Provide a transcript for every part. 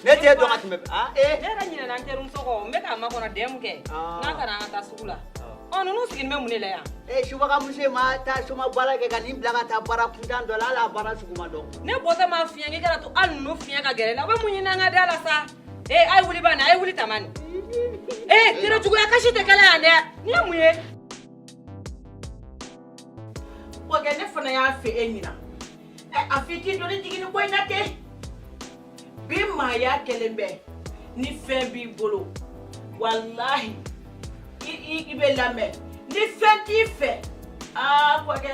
Ne t'e dɔn ka tɛmɛ ah ee. Ne yɛrɛ ɲinɛna n terimuso kɔ, n bɛ k'a makɔnɔ dɛmu kɛ. Ah. N'a ka na an ka taa sugu la. Ɔ, ninnu sigilen bɛ mun de la yan? Ee, subaga muso in ma taa soma baara kɛ ka nin bila ka taa baara kuntan dɔ la, hali a baara sugu ma dɔn. Ne bɔtɔ ma fiɲɛ k'i kana to hali ninnu fiɲɛ ka gɛrɛ la. U bɛ mun ɲini an ka da la sa? Ee, a ye wuli bani, a ye wuli tamani. Ee, tere juguya kasi tɛ kɛlɛ yan dɛ. Nin ye mun ye? Kɔkɛ, ne fana y'a fɛ e ɲina ɛ, a f'i k'i doni jigin ni ko in na ten. Bi maaya kɛlen bɛ ni fɛn b'i bolo, walahi i bɛ lamɛn. Ni fɛn t'i fɛ, aa kɔkɛ,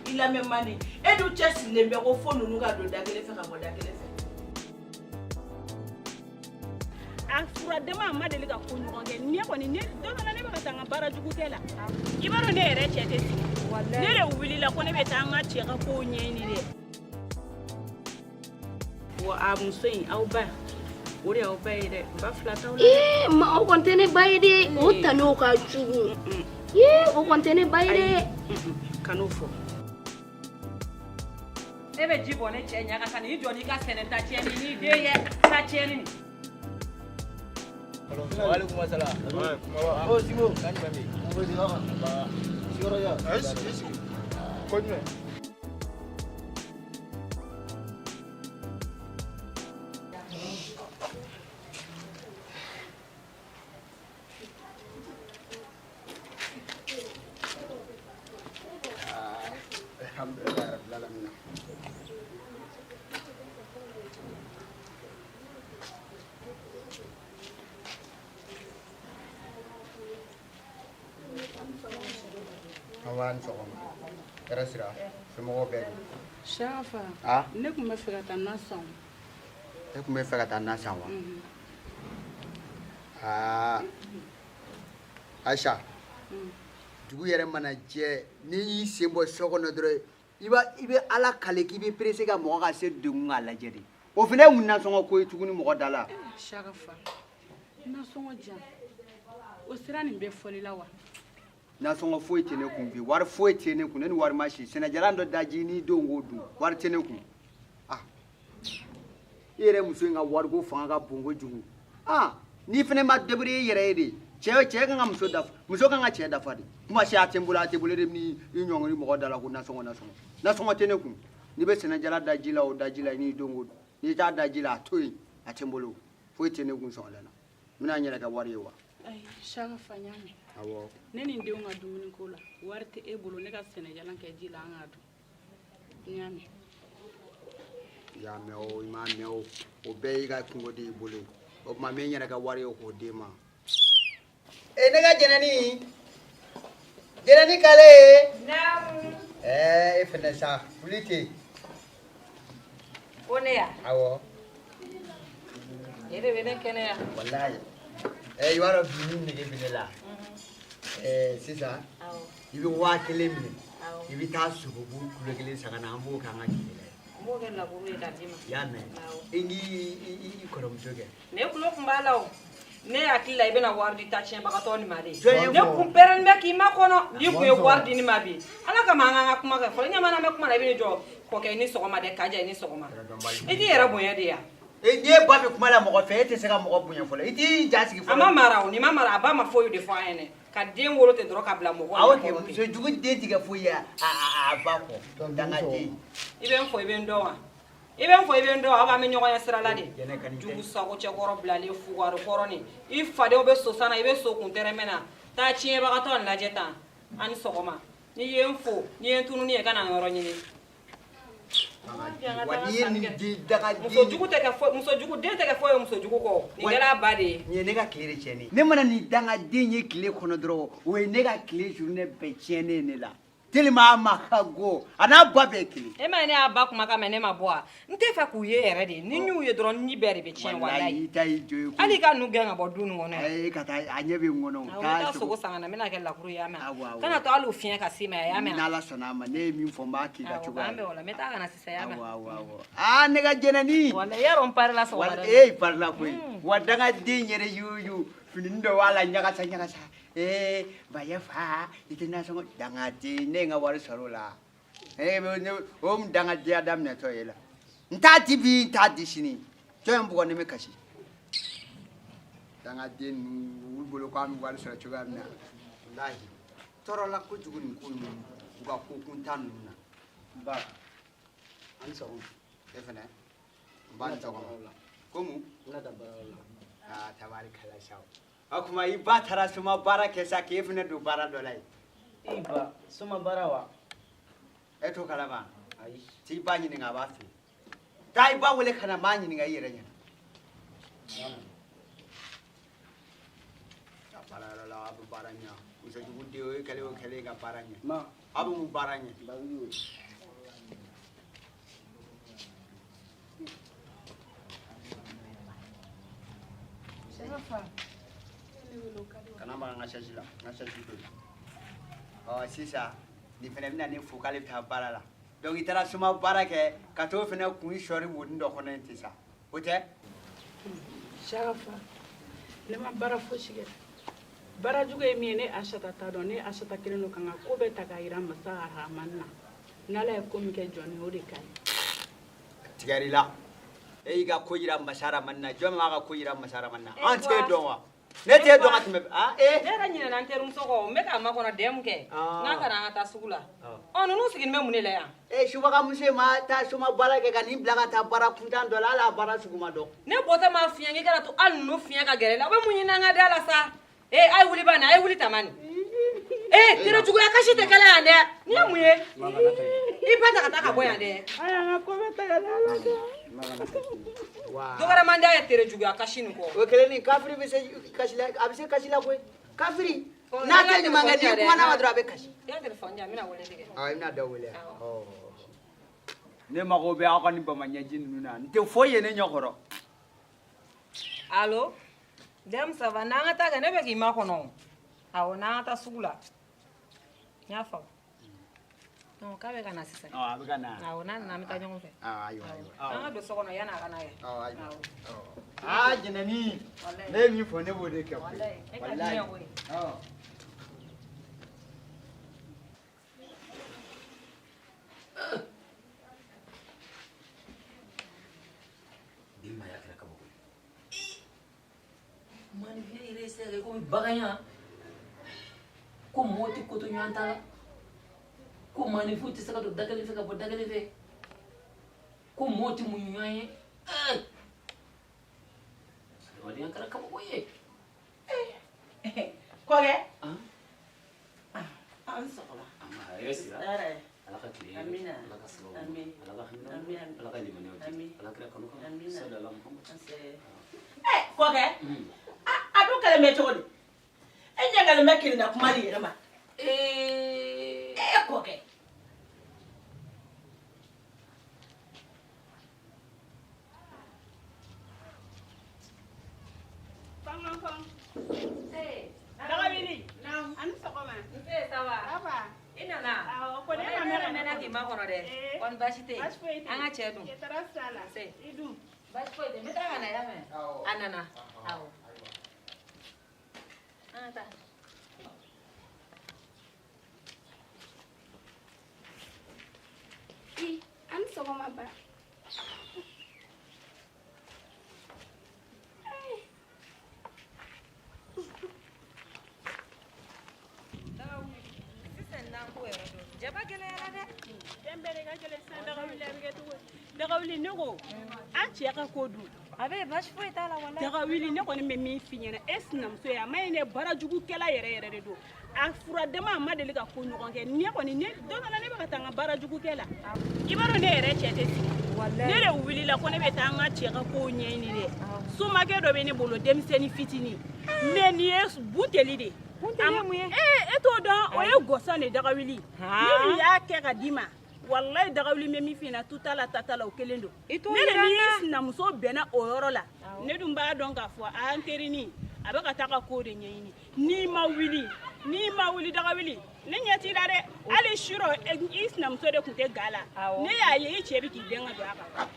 i lamɛn man di. E dun cɛsirilen bɛ ko fo ninnu ka don da kelen fɛ ka bɔ da kelen fɛ. A fura dama a ma deli ka ko ɲɔgɔn kɛ. Ne kɔni, ne don dɔ la, ne bɛ ka taa n ka baara jugu kɛ la, i b'a dɔn ne yɛrɛ cɛ tɛ sigi. Ne de wulila ko ne bɛ taa n ka cɛ ka kow ɲɛɲini dɛ. Wa a muso in, aw ba o de y'aw ba ye dɛ, ba fila t'aw la. Ee, ma o kɔni tɛ ne ba ye dɛ. O ta n'o ka jugu. Ee, o kɔni tɛ ne ba ye dɛ. Kan'o fɔ. E bɛ ji bɔn ne cɛ ɲɛ kan ka n'i jɔ n'i ka sɛnɛ ta tiɲɛni n'i den ye ta tiɲɛni nin. Waaleykum salaam. Oh, Sibo. Kan jumɛn bɛ yen? Ayi, sigi, sigi. Ko jumɛn? Alhamdulilayi rabbil alamin. An b'a ni sɔgɔma. Hɛrɛ sira. Somɔgɔw bɛɛ dun? Sarafa. Ah? Ne tun bɛ fɛ ka taa na san. E tun bɛ fɛ ka taa na san wa? Aa. Aisha. Dugu yɛrɛ mana jɛ, n'i y'i sen bɔ so kɔnɔ dɔrɔn, i bɛ Ala kale k'i bɛ pressé ka mɔgɔ ka se degun k'a lajɛ de. O fana ye mun nasɔngɔ ko ye tuguni mɔgɔ da la? Sarafa, nasɔngɔ jan o sira nin bɛ fɔli la wa? Nasɔngɔ foyi tɛ ne kun bi, wari foyi tɛ ne kun, ne ni wari ma si. Sɛnɛjalan dɔ daji n'i denw k'o dun, wari tɛ ne kun. Ah, i yɛrɛ muso in ka wariko fanga ka bon kojugu. Ah, n'i fana ma débrouiller i yɛrɛ ye de, cɛ kan ka muso dafa, muso kan ka cɛ dafa de. Kuma si a tɛ n bolo, a tɛ n bolo, e de bɛ n'i ɲɔngiri mɔgɔ da la ko nasɔngɔ, nasɔngɔ. Nasɔngɔ tɛ ne kun. N'i bɛ sɛnɛjalan da ji la, o da ji la, i n'i denw k'o dun. N'i t'a da ji la, a to yen, a tɛ n bolo. Foyi tɛ ne kun sɔngɔ la. N bɛna n yɛrɛ kɛ wari ye wa? Ayi, Sarafa, n y'a mɛn. Awɔ. Ne ni n denw ka dumuni ko la, wari tɛ e bolo, ne ka sɛnɛjalan kɛ ji la, an k'a dun. N y'a mɛn. I y'a mɛn o, i m'a mɛn o, o bɛɛ y'i ka kungo de y'i bolo. O tuma n bɛ n yɛrɛ kɛ wari ye k'o d'e ma. Ee, ne ka jɛnɛni, jɛnɛni kale. Naamu. Ɛɛ, e fɛnɛ sa, wuli ten. Ko ne ya? Awɔ. E de bɛ ne kɛnɛya. Walayi. Ɛɛ, i b'a dɔn bi min nege bɛ ne la. Ɛɛ, sisan. Awɔ. I bɛ 1000 minɛ. Awɔ. I bɛ taa sogobu kilo kelen san ka na, an b'o kɛ an ka tile la ye. N b'o kɛ laburu ye k'a d'i ma. I y'a mɛn? Awɔ. I k'i kɔrɔmuso kɛ. Ne kulo kun b'a la o. Ne hakili la i bɛna wari di ta tiɲɛbagatɔ nin ma de. Jɔn ye Ne fɔ? kun pɛrɛnnen bɛ k'i makɔnɔ. N'i kun ye wari di ne ma bi. Ala kama an k'an ka kuma kɛ fɔlɔ. Ɲamana an bɛ kuma la, i bɛ jɔ kɔkɛ ni sɔgɔma dɛ, Kaja i ni sɔgɔma. I t'i yɛrɛ bonya de ya. Ee, n'i ye ba bɛ kuma la mɔgɔ fɛ, e tɛ se ka mɔgɔ bonya fɔlɔ. I t'i ja sigi fɔlɔ. A ma mara o, nin ma mara, a ba ma foyi de fɔ an ɲɛna. Ka den wolo ten dɔrɔn ka bila mɔgɔ Awɔ ɲɛ kɛ, kɔrɔ ten. muso jugu den tigɛ foyi ye a ba kɔ. Dangaden. I bɛ n fɔ, i bɛ n dɔn wa? I bɛ n fɔ, i bɛ n dɔn wa? Aw b'an bɛ ɲɔgɔn ye sira la de. Jɛnɛ ka di dɛ. Jugu sago cɛkɔrɔ bilalen fugari kɔrɔ nin. I fadenw bɛ so san na, i bɛ so kun tɛrɛmɛ na. Taa tiɲɛbagatɔ nin lajɛ tan. An ni sɔgɔma. N'i ye n fo, n'i ye n tununi ye, ka na n yɔrɔ ɲini. Wa n'i ye nin den daga den. Muso jugu tɛ kɛ foyi, muso jugu den tɛ kɛ foyi ye muso jugu kɔ. Nin kɛra a ba de ye. Nin ye ne ka tile de tiɲɛnen ye. Ne mana nin dangaden ye tile kɔnɔ dɔrɔn, o ye ne ka tile journée bɛɛ tiɲɛnen ye ne la. Tellement a ma ka go, a n'a ba bɛɛ ye kelen. E ma ye ne y'a ba kumakan mɛn, ne ma bɔ wa? N tɛ fɛ k'u ye yɛrɛ de. Ni n y'u ye dɔrɔn, ni bɛɛ de bɛ tiɲɛ walayi. I ta y'i jo ye koyi. Hali i ka ninnu gɛn ka bɔ du nin kɔnɔ yan. Ayi, ka taa, a ɲɛ bɛ n kɔnɔ. Awɔ, n bɛ taa sogo san ka na, n bɛna kɛ lakuru ye, y'a mɛn? Awɔ, awɔ. Kana to hali u fiɲɛ ka s'i ma yan, y'a mɛn? N'Ala sɔnna a ma, ne ye min fɔ, n b'a k'i la Awɔ, cogoya k'an bɛn o la, n bɛ taa ka na sisan, y'a mɛn? Awɔ, awɔ, awɔ. Aa, ne ka jɛnɛni. Walayi, yarɔ n parila sɔgɔmada in na. Ee, i parila koyi. Wa dangaden yɛrɛ yuyu, fininin dɔ b'a la ɲagasa ɲagasa. Ee, ba fa, i tɛ nasɔngɔ dangaden, ne ye n ka wari sɔrɔ o la. Ee, ne, o mun dangadenya daminɛtɔ ye la. N t'a di bi, n t'a di sini. Jɔn ye n bugɔ ni n bɛ kasi? Dangaden ninnu, olu bolo ko an bɛ wari sɔrɔ cogoya min na. Walahi, tɔɔrɔla kojugu nin ko ninnu, u ka ko kuntan ninnu na. Ba, an sɔgɔma. E fɛnɛ, n ba ni sɔgɔma. Ko mun? N bɛna taa baarayɔrɔ la. Aa, tabarikala saw. O tuma i ba taara soma baara kɛ sa, k'e fɛnɛ don baara dɔ la yen. I ba, soma baara wa? E t'o kalama? Ayi. T'i ba ɲininka, a b'a f'i ye. Taa i ba wele ka na, n b'a ɲininka i yɛrɛ ɲɛna. Ka baarayɔrɔ la, aw bɛ baara ɲɛ. Musojugu den, o ye kɛlen o kɛlen ka baara ɲɛ. Ma. Aw bɛ mun baara ɲɛ? Babili o. Kana maga n ka chaise la, n ka chaise to yen. Ɔ sisan nin fɛnɛ bɛna ne fo k'ale bɛ taa baara la. Donc i taara suma baara kɛ ka t'o fɛnɛ kun sɔɔri wonin dɔ kɔnɔ yen ten sa, o tɛ? Sarafa, ne ma baara fosi kɛ. Baara jugu ye min ye, ne Asata t'a dɔn. Ne Asata kelen don ka n ka ko bɛɛ ta k'a jira masa Arahamani na. N'Ala ye ko min kɛ jɔn ye, o de ka ɲi. Tigɛr'i la. E y'i ka ko jira masa Arahamani na, jɔn b'a ka ko jira masa Arahamani na? An t'e dɔn wa? Ne t'e dɔn ka tɛmɛ aa ee. Ne yɛrɛ ɲinɛna n terimuso kɔ, n bɛ k'a makɔnɔ dɛmu kɛ. N k'a ka na an ka taa sugu la. Ɔ ninnu sigilen bɛ mun de la yan? Ee, subagamuso ma taa soma baara kɛ ka nin bila ka taa baara kuntan dɔ la, hali a baara sugu ma dɔn. Ne bɔtɔ ma fiɲɛ k'i kana to hali ninnu fiɲɛ ka gɛrɛ i la, u bɛ mun ɲini an ka da la sa? Ee, a ye wuli ba nin, a ye wuli tama nin. Ee, tere juguya kasi tɛ kɛlɛ yan dɛ. Nin ye mun ye? I ba ta ka taa ka bɔ yan dɛ. A y'an ka ko bɛɛ ta ka da la sa. Dɔ wɛrɛ man di a ye tere juguya kasi nin kɔ. O kelen nin, kafiri bɛ se kasi la, a bɛ se kasi la koyi. Kafiri n'a tɛ ɲuman kɛ, n'i kumana ma dɔrɔn a bɛ kasi. I ka telefɔni di yan, n bɛna weleli kɛ. Awɔ, i bɛna dɔ wele. Ne mago bɛ aw ka nin bamaɲɛji ninnu na, n tɛ foyi ye ne ɲɛ kɔrɔ. Allo, Dɛmu, ça va? N'an ka taa kɛ, ne bɛ k'i makɔnɔ. Awɔ, n'an ka taa sugu la. N y'a faamu. Non, k'a bɛ ka na sisan. Ɔ, a bɛ ka na. Awɔ, n'a nana an bɛ taa ɲɔgɔn fɛ. Awɔ, ayiwa, ayiwa. An ka don so kɔnɔ yanni a ka na yɛ. Awɔ, ayiwa. Aa, jɛnɛni, ne ye min fɔ, ne b'o de kɛ koyi. Walayi, e ka di ne ye koyi. Awɔ. Bi maaya kɛra kabako ye. Maninfinya yɛrɛ ye se ka kɛ komi baganya, ko mɔgɔw tɛ ko to ɲɔgɔn ta la, ko maninfinw tɛ se ka don da kelen fɛ ka bɔ da kelen fɛ, ko mɔgɔw tɛ muɲu ɲɔgɔn ye. Adamadenya kɛra kabako ye. Kɔkɛ, an sɔgɔma. Hɛrɛ sira. Hɛrɛ. Ala ka tile hɛrɛ. Amina. Ala ka sababu. Amin. Ala ka hamina. Amin. Ala ka limaniya di. Amin. Ala kira kanu kama. Amina. Sali ala Muhammad. Kɔkɛ, a dun kɛlen bɛ cogo di? E ɲɛ kɛlen bɛ kelenna kuma de yɛrɛ ma. E kɔkɛ. Dagawuli, ani sɔgɔma. Nse, ça va? Ça va. I nana? Awɔ, ko ne Ne ma yɛrɛ mɛn mɛnna k'i makɔnɔ dɛ. Kɔni baasi tɛ yen. Baasi foyi tɛ yen. An ka cɛ dun? Cɛ tɔɔrɔ t'a la. Nse. I dun? Baasi foyi tɛ yen. N bɛ taa ka na, y'a mɛn? A nana. Awɔ. An ka taa. I, ani sɔgɔma ba. Sisan n'an ko yɛrɛ don. Jaba gɛlɛyara dɛ. Fɛn bɛɛ de ka gɛlɛn sisan Dagawuli, a bɛ kɛ cogo di? Dagawuli, ne ko an cɛ ka ko dun. A bɛ baasi foyi t'a la walayi. Dagawuli, ne kɔni bɛ min f'i ɲɛna, e sinamuso ye, a ma ɲi dɛ, baarajugukɛla yɛrɛ yɛrɛ de don. A furadama, a ma deli ka ko ɲɔgɔn kɛ. Ne kɔni, ne don dɔ la ne bɛ ka taa n ka baarajugukɛ la. I b'a dɔn ne yɛrɛ cɛ tɛ sigi. Ne de wulila ko ne bɛ taa n ka cɛ ka kow ɲɛɲini dɛ. Somakɛ dɔ bɛ ne bolo, denmisɛnnin fitinin. Mais nin ye bunteli de ye. Bunteli ye mun ye? Ee, e t'o dɔn, o ye gɔsɔn de Dagawuli. Ni nin y'a kɛ ka d'i ma, walayi Dagawuli, bɛ min f'i ɲɛna, tu t'a la, ta t'a la, o kelen don. I t'o Ne de yira n ni na. sinamuso bɛnna o yɔrɔ la, ne dun b'a dɔn k'a fɔ a an terinin a bɛ ka taa ka ko de ɲɛɲini. N'i ma wuli, n'i ma wuli Dagawuli, ne ɲɛ t'i la dɛ. Hali sirɔ, i sinamuso de tun tɛ ga la. Ne y'a ye i cɛ bɛ k'i den ka don a kan.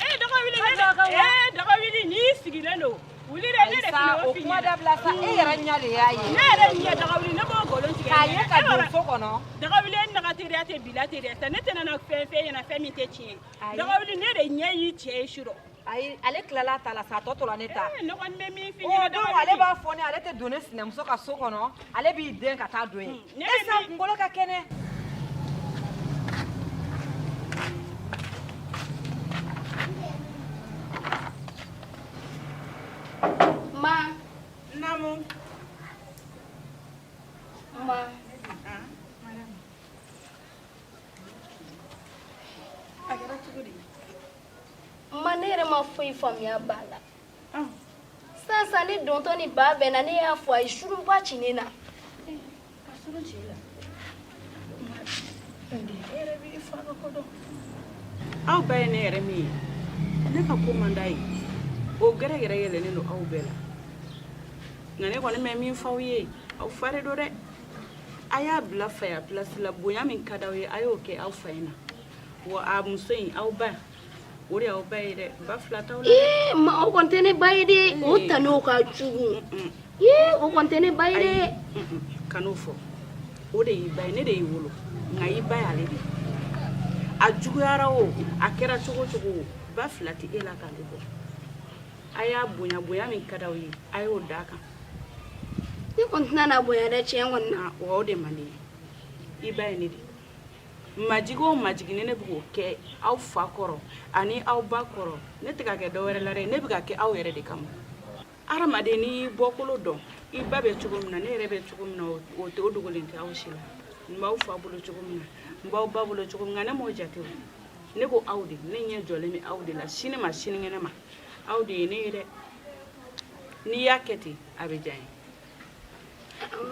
Ee Dagawuli, ne de, ee Dagawuli, n'i sigilen don, wuli dɛ, ne de filɛ o o f'i kuma ɲɛna. dabila sa, e yɛrɛ ɲɛ de y'a ye. Ne yɛrɛ ɲɛ Dagawuli, ne b'o nkalon tigɛ. K'a ye ka don so kɔnɔ. Dagawuli, e naga teriya tɛ bila teriya sa, ne tɛna na fɛn fɛn ɲɛna fɛn min tɛ tiɲɛ ye. Dagawuli, ne de ɲɛ y'i cɛ ye sirɔ. Ayi, ale tilala ta la sa, a tɔ tora ne ta. Ne kɔni bɛ min f'i O ɲɛna donc ale b'a fɔ ne, ale tɛ don ne sinamuso ka so kɔnɔ, ale b'i den ka taa don yen. Ne E bɛ sa min- kunkolo ka kɛnɛ. Ma. Naamu. Ma. A kɛra cogo di? Ma, ne yɛrɛ ma foyi faamuya ba la. Sisan sisan ne dontɔ ni ba bɛnna, ne y'a fɔ, a ye surunba ci ne na. Ka surun ci la. E yɛrɛ b'i fa ka ko dɔn. Aw ba ye ne yɛrɛ min ye, ne ka ko man d'a ye, o gɛrɛ yɛrɛ yɛlɛlen don aw bɛɛ la. Nka ne kɔni bɛ min f'aw ye, aw fa de don dɛ. A y'a bila faya pilasi la, bonya min ka d'aw ye, a y'o kɛ aw fa in na. Wa a muso in, aw ba, o de y'aw ba ye dɛ, ba fila t'aw la dɛ. Ee, ma, o kɔni tɛ ne ba ye dɛ. O ta n'o ka jugu. Ee, o kɔni tɛ ne ba ye dɛ. Kan'o fɔ, o de y'i ba ye, ne de y'i wolo, nka i ba y'ale de ye. A juguyara o, a kɛra cogo o cogo o, ba fila tɛ e la k'ale bɔ. A y'a bonya, bonya min ka d'aw ye, a y'o d'a kan. Ne kɔni tɛna n'a bonya dɛ, tiɲɛ kɔni na. Wa o de man di ye, i ba ye ne de ye. Majigi o majigi, ni ne bɛ k'o kɛ aw fa kɔrɔ ani aw ba kɔrɔ, ne tɛ ka kɛ dɔ wɛrɛ la dɛ, ne bɛ ka kɛ aw yɛrɛ de kama. Hadamaden, n'i y'i bɔkolo dɔn, i ba bɛ cogo min na, ne yɛrɛ bɛ cogo min na, o tɛ, o dogolen tɛ aw si la. N b'aw fa bolo cogo min na, n b'aw ba bolo cogo min na, nka ne m'o jate o. Ne ko aw de, ne ɲɛ jɔlen bɛ aw de la, sini ma sinikɛnɛ ma, aw de ye ne ye dɛ. N'i y'a kɛ ten, a bɛ diya n ye.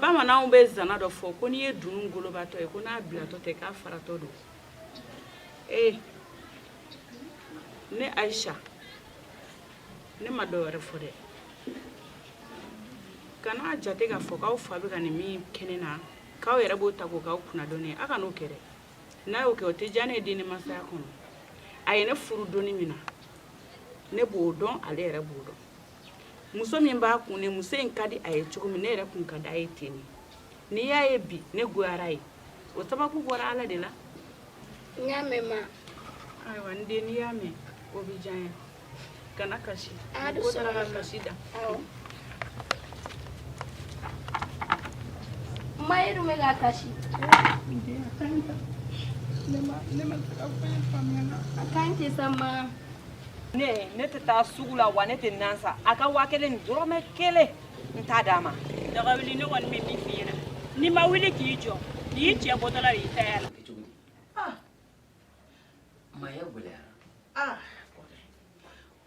Bamananw bɛ zana dɔ fɔ ko n'i ye dunun golobatɔ ye, ko n'a bilatɔ tɛ, k'a faratɔ don. Ee, ne Ayisa, ne ma dɔ wɛrɛ fɔ dɛ. Kana jate k'a fɔ k'aw fa bɛ ka nin min kɛ ne na, k'aw yɛrɛ b'o ta k'o k'aw kunna dɔɔni ye. A kan'o kɛ dɛ. N'a y'o kɛ, o tɛ diya ne ye dennimasaya kɔnɔ. A ye ne furu donni min na, ne b'o dɔn, ale yɛrɛ b'o dɔn. Muso min b'a kun, ni muso in ka di a ye cogo min, ne yɛrɛ kun ka di a ye ten de. N'i y'a ye bi ne goyara ye, o sababu bɔra Ala de la. N y'a mɛn, ma. Ayiwa, n den, n'i y'a mɛn, o bɛ diya n ye. Kana kasi. A ko taara ka kasi da. Awɔ. Ma, e dun bɛ ka kasi. Ne ma se ka foyi faamuya la. A ka ɲi ten sa, ma. Ne tɛ taa sugu la, wa ne tɛ nan san. A ka 1000 nin, dɔrɔmɛ kelen n t'a d'a ma. Dagawuli, ne kɔni bɛ min f'i ɲɛna, n'i ma wuli k'i jɔ, n'i y'i cɛ bɔtɔla de y'i ta y'a la. Maaya gɛlɛyara.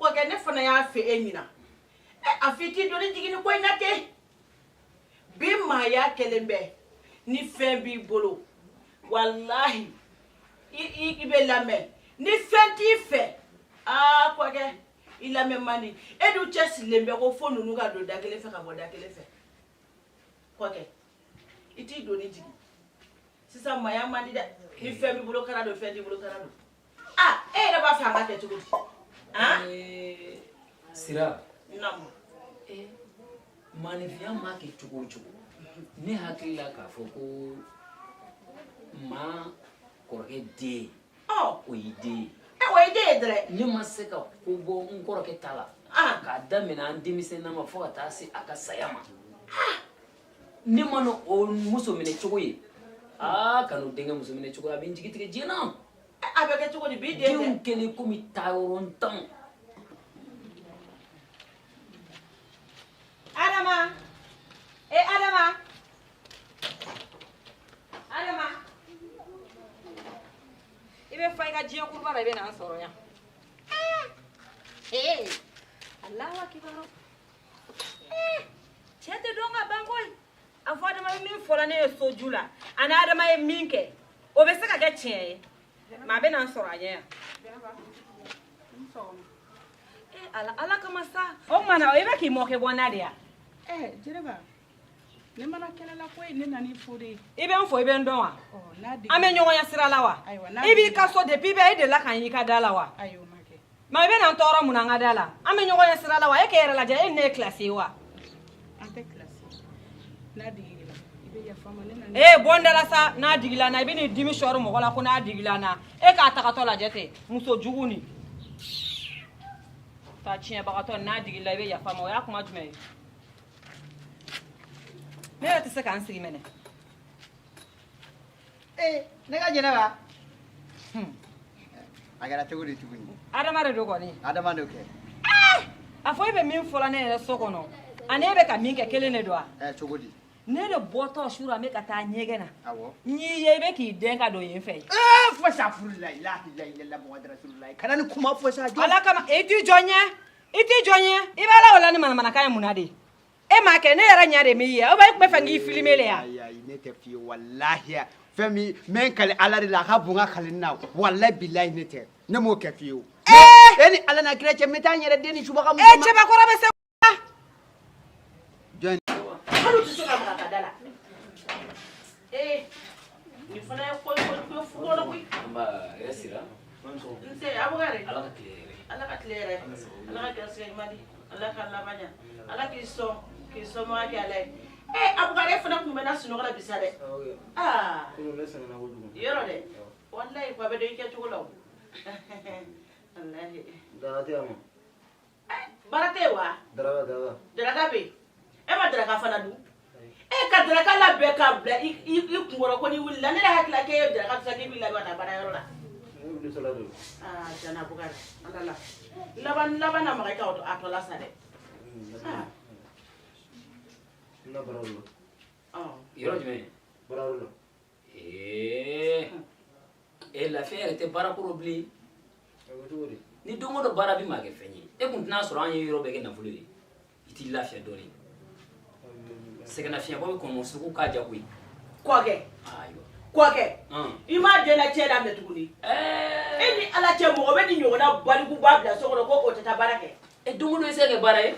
Kɔkɛ, ne fana y'a fɛ e ɲina. A f'i k'i doni jigin ni ko in na ten. Bi maaya kɛlen bɛ, ni fɛn b'i bolo, walahi, i bɛ lamɛn. Ni fɛn t'i fɛ, aa kɔkɛ, i lamɛn man di. E dun cɛsirilen bɛ ko fo ninnu ka don da kelen fɛ ka bɔ da kelen fɛ. Kɔkɛ, i t'i doni jigin. Sisan maaya man di dɛ. Ni fɛn b'i bolo kara don, fɛn t'i bolo kara don. Aa, e yɛrɛ b'a fɛ an ka kɛ cogo di? Han? Sira. Naamu. Maaninfinya ma kɛ cogo o cogo, ne hakili la k'a fɔ ko maa kɔrɔkɛ den, o y'i den ye. O y'i den ye dɛrɛ. Ne ma se ka ko bɔ n kɔrɔkɛ ta la k'a daminɛ an denmisɛnnin ma fo ka taa se a ka saya ma. Ne ma n'o o muso minɛ cogo ye, aa, ka n'o denkɛ muso minɛ cogo ye, a bɛ n jigi tigɛ diɲɛ na. A bɛ kɛ cogo di bi den tɛ? Denw kɛlen komi taayɔrɔ ntan. Adama, e Adama, Adama, i bɛ fa i ka diɲɛ kuruba la, i bɛ na an sɔrɔ yan. Ee, Alahu akibaru. Ee, cɛ tɛ dɔn ka ban koyi. A fɔ Adama ye min fɔla ne ye soju la, ani Adama ye min kɛ, o bɛ se ka kɛ tiɲɛ ye. Maa bɛ na n sɔrɔ a ɲɛ yan. Ee Ala, Ala kama sa. O tuma na, i bɛ k'i mɔkɛ bɔ n na de ya? Jɛnɛba, ne mana kɛlɛ la koyi, ne nan'i fo de. I bɛ n fo, i bɛ n dɔn wa? N'a An bɛ ɲɔgɔn ɲɛ sira la wa? Ayiwa, n'a I b'i ka so depuis bɛɛ, e delila ka n y'i ka da la wa? Ayi, o ma kɛ. Ma, i bɛ na n tɔɔrɔ mun na n ka da la? An bɛ ɲɔgɔn ɲɛ sira la wa? E k'e yɛrɛ lajɛ, e ni ne ye kilasi ye wa? An tɛ kilasi. N'a digir'i la, i bɛ yafa n ma, ne nana. Ee, bɔ n da la sa, n'a digila n na, i bɛ n'i dimi sɔɔri mɔgɔ la ko n'a digila n na. E k'a tagatɔ lajɛ ten, muso jugu nin. Ta tiɲɛbagatɔ n'a digila i bɛ yafa ma, o y'a kuma jumɛn ye? Ne yɛrɛ tɛ se k'an sigi mɛnɛ. Ee, ne ka Jɛnɛba, a kɛra cogo di tuguni? Adama de don kɔni. Adama de kɛ. A fɔ e bɛ min fɔla ne yɛrɛ so kɔnɔ ani e bɛ ka min kɛ kelen de don wa? Ɛ, cogo di? Ne de bɔtɔ su la n bɛ ka taa ɲɛgɛn na. Awɔ. N y'i ye i bɛ k'i dɛn ka don yen fɛ. Ee, fo sa furulayi, la ilaha illallah Muhammadu rasulullah. Kana ni kuma fɔ sa. Ala kama, e t'i jɔ ɲɛ, i t'i jɔ ɲɛ. I b'a la o la ni manamanakan ye mun na de? E m'a kɛ, ne yɛrɛ ɲɛ de m'i ye. O b'a e tun bɛ fɛ k'i filmer le ya? Ayi ayi, ne tɛ f'i ye walahi. Fɛn min n bɛ n kali Ala de la, a ka bon n ka kali na. Walahi bilahi ne tɛ. Ne m'o kɛ f'i ye o. E ni Ala n'a kira cɛ, n bɛ taa n yɛrɛ den ni subaga muso ma. Ee, cɛbakɔrɔ bɛ se. Jɔn? Hali u tɛ se ka maga ka da la. Ee, nin fana ye ko ko fu kɔnɔ koyi. Nba, hɛrɛ sira. Nse, Abukari. Ala ka tile hɛrɛ. Ala ka tile hɛrɛ. Ala ka garisigɛ ɲuman di. Ala ka laban ɲa. Ala k'i sɔn k'i sɔnmaga kɛ Ala ye. Ee, Abukari, e fana tun bɛ na sunɔgɔ la bi sa dɛ. Aa. Kunun ne sɛgɛnna kojugu. Yɔrɔ dɛ. Walayi, ko a bɛ dɔn i kɛcogo la o. Walayi. Daraka tɛ yan nɔ. Baara tɛ yen wa? Daraka, daraka. Daraka bɛ yen. E ma daraka fana dun? E ka daraka labɛn k'a bila i kunkɔrɔ ko n'i wulila, ne yɛrɛ hakili la k'e ye daraka dun sa k'i b'i labɛn ka taa baarayɔrɔ la. Ne wuli sala de. Aa, tiɲɛ na Abukari, Ala la. Laban laban na maga i ka a tɔ la sa dɛ. Aa. N na baarayɔrɔ la. Yɔrɔ jumɛn? Baarayɔrɔ la. Ee, e lafiya yɛrɛ tɛ baara ko rɔ bilen. A bɛ cogo di? Ni don o don baara bɛ maa kɛ fɛn ye, e kun tɛna sɔrɔ an ye yɔrɔ bɛɛ kɛ nafolo ye. I t'i lafiya dɔɔnin. Sɛgɛnnafiɲɛbɔ bɛ kɔnɔ sugu k'a ja koyi. Kɔkɛ. Ayiwa. Kɔkɛ. I m'a denna cɛ daminɛ tuguni. E ni Ala cɛ, mɔgɔ bɛ ni ɲɔgɔnna balikuba bila so kɔnɔ ko o tɛ taa baara kɛ. E, don o don i se ka kɛ baara ye.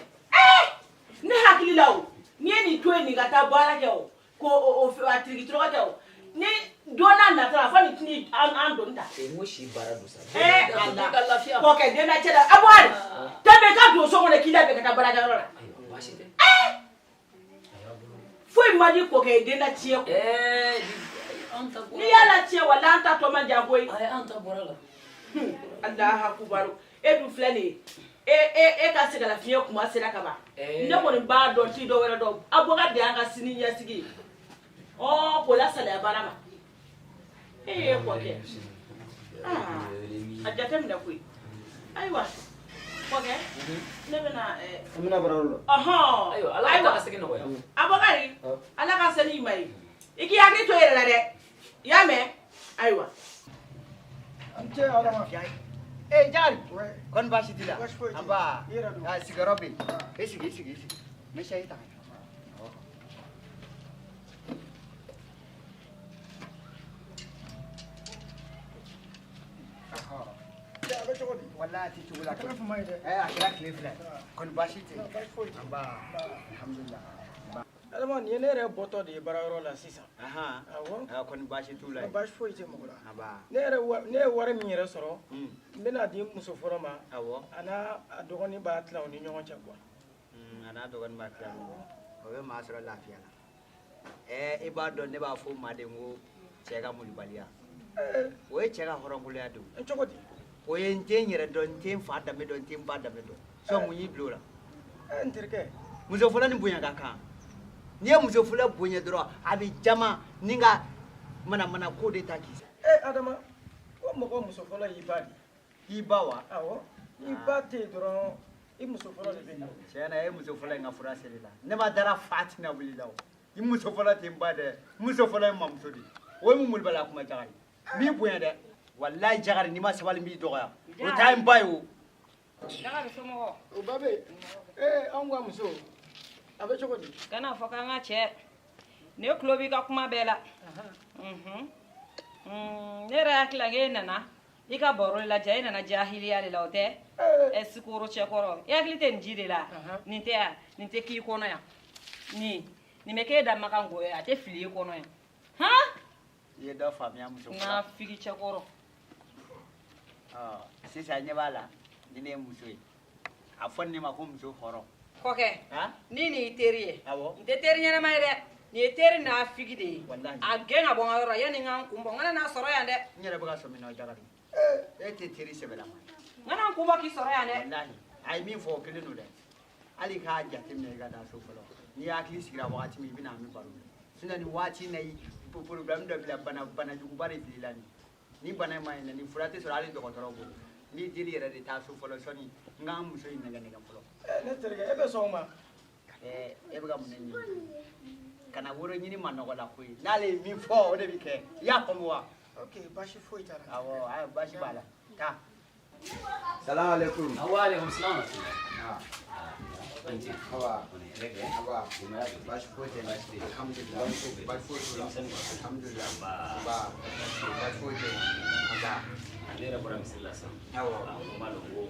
Ne hakili la o, n'i ye nin to yen nin ka taa baara kɛ o, ko o a tiriki tɔrɔkɔ kɛ o, ni don n'a nata la fo nin tɛna an doni ta. Ee, n ko si baara don sa. Ee, Ala Ala. ka lafiya. Kɔkɛ, denna cɛ da Abukari, tɛmɛ i ka don so kɔnɔ k'i labɛn ka taa baarakɛyɔrɔ la. Ayiwa, baasi tɛ. Foyi man di kɔkɛ ye den na tiɲɛ kɔ. Ɛɛ, an ta bɔra. N'i y'a la tiɲɛ, walahi an ta tɔ man jan koyi. Ayi, an ta bɔra la. Alaha kubaru, e dun filɛ nin ye, e ka sɛgɛnlafiɲɛ kuma sera ka ban. Ne kɔni b'a dɔn, ti dɔ wɛrɛ dɔn, Abukari de y'an ka sini ɲɛsigi ye. Ɔ, k'o lasalaya baara ma. Ee kɔkɛ, aa, a jateminɛ koyi. Ayiwa kɔkɛ, ne bɛna An bɛna baarayɔrɔ la. Ɔhɔn. Ayiwa, Ala ka taa ka segin nɔgɔya. Abukari, Ala ka sani ɲuman ye. I k'i hakili to i yɛrɛ la dɛ, i y'a mɛn? Ayiwa. An cɛ Adama. Ee, Jari. Kɔni baasi t'i la? Baasi foyi tɛ. Nba. I yɛrɛ dun? Ah, sigiyɔrɔ bɛ yen. E sigi, i sigi, i sigi. N bɛ sayi ta ka na. Cɛ, a bɛ cogo di? Walahi a tɛ cogo la. A kɛra fama ye dɛ. Ɛ, a kɛra tile fila ye. Kɔni baasi tɛ yen. Baasi foyi tɛ. Nba. Alhamdulilah. Adama, nin ye ne yɛrɛ bɔtɔ de ye baarayɔrɔ la sisan. Ahan. Awɔ. Ah, kɔni baasi t'u la yen. Baasi foyi tɛ mɔgɔ la. Nba. Ne yɛrɛ ne ye wari min yɛrɛ sɔrɔ, n bɛna di muso fɔlɔ ma. Awɔ. A n'a a dɔgɔnin b'a tila u ni ɲɔgɔn cɛ quoi. A n'a dɔgɔnin b'a tila. O bɛ maa sɔrɔ lafiya la. Ɛɛ, i b'a dɔn ne b'a fɔ maa de ko cɛ ka molibaliya. O ye cɛ ka hɔrɔnkoloya de ye. Cogo di? O ye n tɛ n yɛrɛ dɔn, n tɛ n fa danbe dɔn, n tɛ n ba danbe dɔn. Sɔn mun y'i bila o la? N terikɛ. Muso fɔlɔ ni bonya ka kan. N'i ye muso fɔlɔ bonya dɔrɔn, a bɛ jama ni ka manamana ko de ta k'i. Adama, ko mɔgɔ muso fɔlɔ y'i ba de ye. I ba wa? Awɔ. N'i ba tɛ yen dɔrɔn, i muso fɔlɔ de bɛ na. Tiɲɛ na, e muso fɔlɔ in ka fura seri la. Ne ma dara fa tɛna wuli la o. I muso fɔlɔ tɛ n ba dɛ. N muso fɔlɔ ye mamuso de ye. O ye mun molibaliya kuma Jagari? N b'i bonya dɛ. Walayi Jagari, n'i ma sabali n b'i dɔgɔya. O t'a ye n ba ye o. Jagari, somɔgɔw? O ba bɛ yen. Anw ka muso, a bɛ cogo di? Kana fɔ k'an ka cɛ. Ne tulo b'i ka kuma bɛɛ la. Ne yɛrɛ hakili la k'e nana i ka baro de la, ja e nana jahiliya de la, o tɛ? Ɛ, sikoro cɛkɔrɔ, i hakili tɛ nin ji de la? Nin tɛ yan, nin tɛ k'i kɔnɔ yan. Nin bɛ k'e da makan goya, a tɛ fili i kɔnɔ yan. Han? I ye dɔ faamuya muso fɔlɔ. N'a figi cɛkɔrɔ. Ɔ, sisan ɲɛ b'a la, ni ne ye muso ye. A fɔ ne ma ko muso hɔrɔn. Kɔkɛ, ni nin y'i teri ye. Awɔ. N tɛ teri ɲɛnama ye dɛ. Nin ye teri n'a figi de ye. Walahi. A gɛn ka bɔ n ka yɔrɔ la yanni n ka n kun bɔ. N kana n'a sɔrɔ yan dɛ. N yɛrɛ bɛ ka sɔmi na Jagari. E tɛ teri sɛbɛlama ye. N kana n kun bɔ k'i sɔrɔ yan dɛ. Walahi. A ye min fɔ o kelen don dɛ. Hali k'a jateminɛ i ka taa so fɔlɔ. N'i hakili sigira wagati min i bɛ na an bɛ baro kɛ. Sinon nin waati in na i problème dɔ b'i la bana banajuguba de bil'i la nin. Ni bana in ma ɲi nin fura tɛ sɔrɔ hali dɔgɔtɔrɔ bolo. N b'i deli yɛrɛ de taa so fɔlɔ sɔnni n k'an muso in nɛgɛ nɛgɛ fɔlɔ. Ne terikɛ e bɛ sɔn o ma. E bɛ ka mun de ɲini? Kana woro ɲini ma nɔgɔ la koyi. N'ale ye min fɔ o de bɛ kɛ. I y'a faamu wa? Ok baasi foyi t'a la. Awɔ ayi baasi b'a la. Taa. Salamu alaikum. Wa alaikum salam. Awa. Awa. Baasi foyi tɛ. Alhamdulillah. Baasi foyi t'u la. Alhamdulillah. Nba. Baasi foyi tɛ. Nba. Ne yɛrɛ bɔra misiri la sisan. Awɔ. N b'a dɔn ko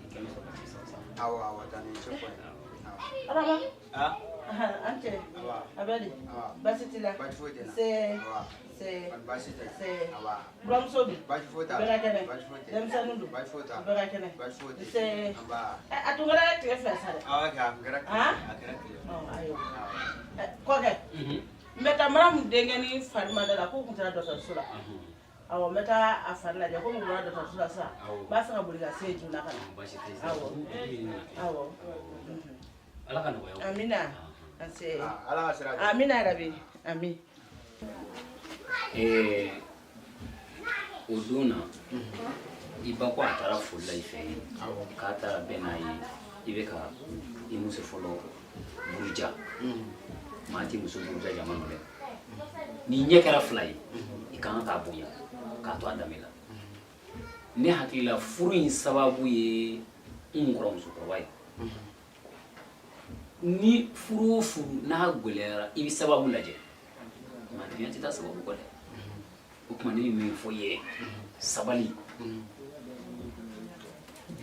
kɛmɛ sɔrɔ ka ci sisan. Awɔ awɔ taa ni cɛ fɔ ye. Arama. Ah. An cɛ. Awa. A bɛ di? Awa. Baasi t'i la? Baasi foyi tɛ n na. Se. Awa. Se. Baasi tɛ. Se. Awa. Buramuso dun? Baasi foyi t'a la. Bɛɛ ka kɛnɛ? Baasi foyi tɛ. Denmisɛnninw dun? Baasi foyi t'a la. Bɛɛ ka kɛnɛ? Baasi foyi tɛ. Se. Nba. A tun kɛra tile fila sa dɛ. Awɔ kɛ a kɛra tile. Han? A kɛra tile. Ɔ ayiwa. Kɔkɛ. N bɛ taa Maramu denkɛ ni fari ma da la k'u tun taara dɔgɔtɔrɔso la. Awɔ n bɛ taa a fari lajɛ komi u bɔra dɔgɔtɔrɔso la sisan. N b'a fɛ ka boli ka se yen joona ka na. Baasi tɛ. Awɔ. Awɔ. Ala ka nɔgɔya. Amina. Nse. Ala ka sira di. Amina yarabi. Ami. O don na i ba ko a taara foli la i fɛ yen k'a taara bɛn n'a ye i bɛ ka i muso fɔlɔ buruja maa tɛ muso buruja jama nɔ dɛ n'i ɲɛ kɛra fila ye i ka kan k'a bonya k'a to a danbe la ne hakili la furu in sababu ye n kɔrɔmusokɔrɔba ye ni furu o furu n'a gɛlɛyara i bɛ sababu lajɛ maaninfinya tɛ taa sababu kɔ dɛ o tuma ne bɛ min fɔ i ye sabali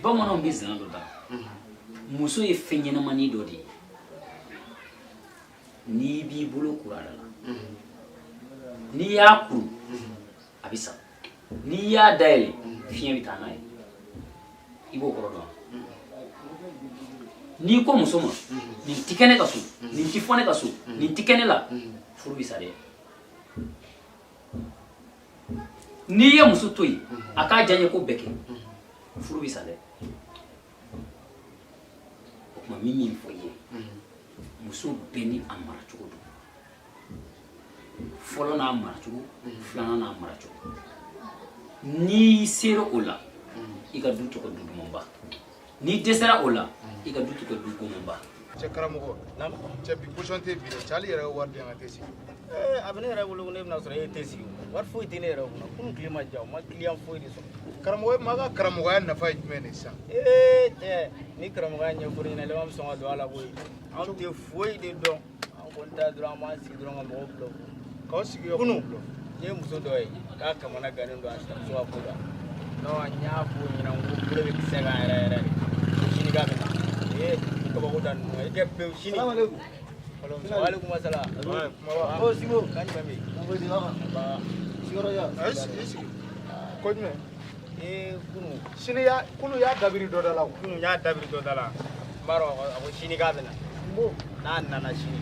bamananw bɛ zana dɔ da muso ye fɛn ɲɛnamani dɔ de ye n'i b'i bolo kuru a da la n'i y'a kuru a bɛ sa n'i y'a dayɛlɛ fiɲɛ bɛ taa n'a ye i b'o kɔrɔ dɔn n'i ko muso ma nin ti kɛ ne ka so nin ti fɔ ne ka so nin ti kɛ ne la furu bɛ sa dɛ n'i ye muso to yen a k'a diyaɲɛ ko bɛɛ kɛ furu bɛ sa dɛ o tuma min min fɔ i ye muso bɛɛ ni a maracogo don fɔlɔ n'a maracogo filanan n'a maracogo n'i sera o la i ka du tɔgɔ du dumanba n'i dɛsɛra o la i ka du tɔgɔ du gomanba. Cɛ karamɔgɔ cɛ bi position tɛ bi dɛ cɛ hali yɛrɛ ye wari di yan ka te sigi. A bɛ ne yɛrɛ bolo ko ne bɛna sɔrɔ e ye te sigi wari foyi tɛ ne yɛrɛ kunna kunun tile ma diya o ma client foyi de sɔrɔ. Karamɔgɔ e ma ka karamɔgɔya nafa ye jumɛn de sisan. Cɛ ni karamɔgɔya ɲɛfɔr'i ɲɛna i bɛ sɔn ka don a la koyi anw tɛ foyi de dɔn an kɔni ta dɔrɔn an b'an sigi dɔrɔn ka mɔgɔw bila. K'aw sigi yɔrɔ kunun n ye muso dɔ ye k'a kamana gannen don a sinamuso ka ko la non n y'a fɔ o ɲɛna n ko bolo bɛ kisɛ kan yɛrɛ yɛrɛ de sini k'a bɛ na kabako da ninnu i kɛ pewu sini. Salamaleykum. Waaleykum salaam. O Sibo kan jumɛn bɛ yen? Sigiyɔrɔ ya. I sigi. Ko jumɛn? Kunun. Sini y'a kunun y'a dabiri dɔ da la. Kunun y'a dabiri dɔ da la. N b'a dɔn a ko sini k'a bɛ na. N'a nana sini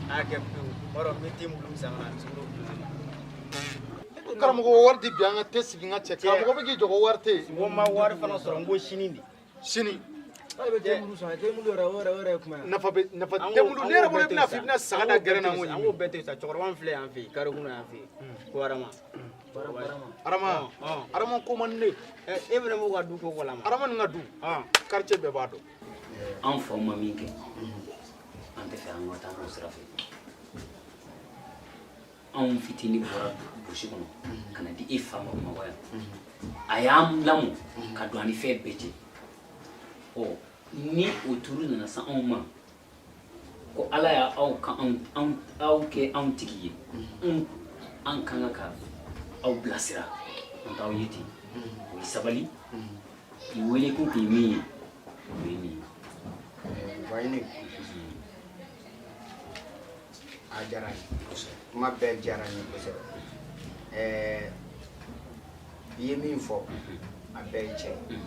a y'a kɛ pewu. N b'a dɔn n bɛ te mulu san ka na sukaro bilen. Karamɔgɔ wari di bi an ka te sigi n ka cɛ karamɔgɔ bɛ k'i jɔ ko wari tɛ yen. N ko n ma wari fana sɔrɔ n ko sini de. Sini. K'ale bɛ te mulu san te mulu yɛrɛ o yɛrɛ o yɛrɛ ye kuma ye. Nafa bɛ nafa te mulu ne yɛrɛ bolo i bɛna fɔ i bɛna saga da gɛrɛn na n ko An k'o bɛɛ to yen sa cɛkɔrɔba min filɛ yan fɛ yen kare kɔnɔ yan fɛ yen ko Arama. Arama Arama ko man di ne ye. E fana b'o ka du ko kalama. Arama nin ka du quartier bɛɛ b'a dɔn. An faw ma min kɛ an tɛ fɛ an ka taa n'o sira fɛ anw fitinin bɔra burusi kɔnɔ ka na di e fa ma Bamakɔ yan a y'an lamɔ ka don an ni fɛn bɛɛ cɛ ɔ ni o turu nana se anw ma ko ala y'a aw ka anw aw kɛ anw tigi ye an kan ka aw bilasira an t'aw ye ten o ye sabali i wele kun kun ye min ye o ye nin ye. Wayne a diyara n ye kosɛbɛ kuma bɛɛ diyara n ye kosɛbɛ i ye min fɔ a bɛɛ ye tiɲɛ ye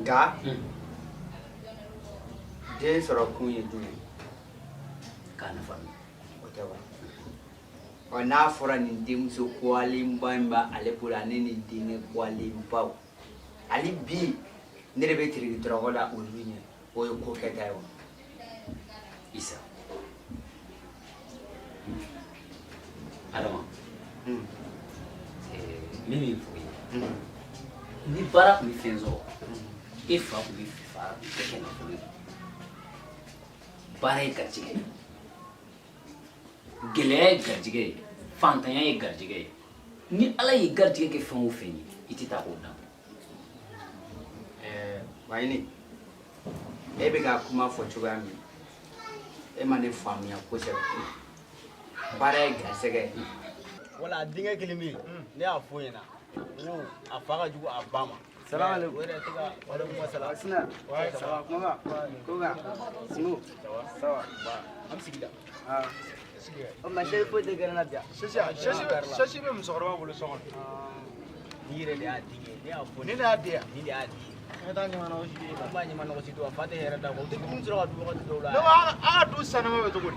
nka den sɔrɔ kun ye jumɛn ye k'a nafa dɔn o tɛ wa ɔ n'a fɔra nin denmuso kuwalenba in b'ale bolo ani nin denkɛ kuwalenbaw hali bi Ne de bɛ tiriki dɔrɔgɔ la olu ɲɛ, o ye ko kɛta ye wa? Isa, Adama, n bɛ min fɔ i ye, ni baara tun bɛ fɛn sɔrɔ, e fa tun bɛ fa bɛɛ kɛ nafolo ye. Baara ye garijɛgɛ ye, gɛlɛya ye garijɛgɛ ye, fantanya ye garijɛgɛ ye. Ni Ala y'i garijɛgɛ kɛ fɛn o fɛn ye, i tɛ taa k'o dan. Wayini, e bɛ ka kuma fɔ cogoya min, e ma ne faamuya kosɛbɛ. Baara ye garisɛgɛ ye. Wala a denkɛ kelen bɛ yen, ne y'a f'o ɲɛna n ko a fa ka jugu a ba ma. Salam alaikum. O yɛrɛ tɛ ka walekum salam. Sina. Ouais, ça va, kuma ko kan Simo, ça va? An bɛ sigi la. Ah. O ma seri foyi tɛ gɛrɛ na bi yan. Sasi bɛ musokɔrɔba bolo so kɔnɔ. Ni yɛrɛ de y'a denkɛ, ne y'a fɔ. Ni ne y'a di yan. Ni de y'a di. An ka taa ɲama nɔgɔ si. An b'a ɲama nɔgɔ si to, a fa tɛ hɛrɛ d'a ma. U tɛ dumuni sɔrɔ ka dun wagati dɔw la. Ne ko an ka du sanama bɛ cogo di?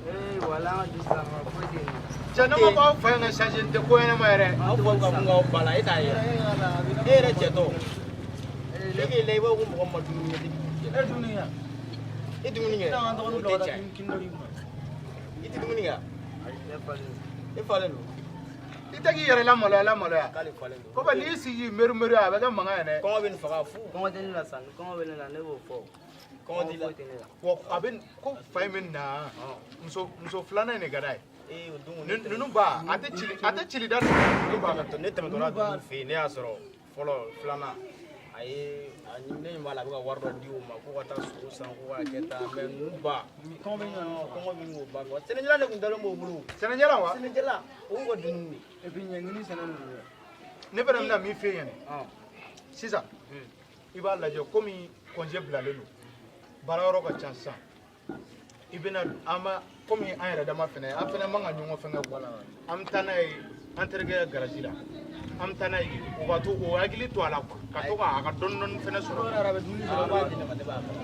Ee wala an ka du sanama foyi tɛ yen. Cɛ ne ma ko aw fa in ka sasi nin tɛ ko ɲɛnama yɛrɛ. Aw faw ka mun k'aw ba la, e t'a ye. E yɛrɛ cɛ tɔ. Ne k'i la i b'a fɔ ko mɔgɔ ma dumuni kɛ depuis dugu jɛra. E dumuni kɛ? E dumuni kɛ? Ne ka dɔgɔnin O bila tɛ ka taa tiɲɛ ye. kini dɔ d'i ma. I tɛ dumuni kɛ? Ayi, ne falen don. E falen don. I tɛ k'i yɛrɛ lamaloya lamaloya. K'ale falen don. Ko n'i sigi k'i meru meru a bɛ kɛ mankan ye dɛ. Kɔngɔ bɛ nin faga fu. Kɔngɔ tɛ ne la sa, ni kɔngɔ bɛ ne la ne b'o fɔ. Kɔngɔ t'i la. Foyi tɛ ne la. Wa a bɛ ko fa in bɛ na muso filanan in de ka d'a ye. Ee o don kɔni. Ninnu ba a tɛ cili a tɛ cili da ninnu ba. Ne tɛmɛtɔla ninnu fɛ yen, ne y'a sɔrɔ fɔlɔ filanan a ye a ne ɲɛ b'a la a bɛ ka wari dɔ di o ma ko ka taa sogo san ko ka kɛ tan, mais ninnu ba Kɔngɔ bɛ ɲɔgɔn na. kɔngɔ bɛ k'o ba fɔ. Sɛnɛjalan de tun dalen b'o bolo. Sɛnɛjalan wa? Sɛnɛjalan o y'u ka dumuni de ye. Et puis ɲɛɲini sɛnɛ ninnu dɛ. Ne fana bɛna min f'e ɲɛna sisan, i b'a lajɛ komi congé bilalen don, baarayɔrɔ ka ca sisan, i bɛna an ma komi an yɛrɛ dama fɛnɛ an fɛnɛ man ka ɲɔgɔn fɛngɛ quoi, an bɛ taa n'a ye an terikɛ ka garage la, an bɛ taa n'a ye o ka to o hakili to a la quoi, ka to k'a ka dɔɔni dɔɔni fɛnɛ sɔrɔ. Dɔw yɛrɛ bɛ dumuni A sɔrɔ. b'a di ne ma, ne b'a faga.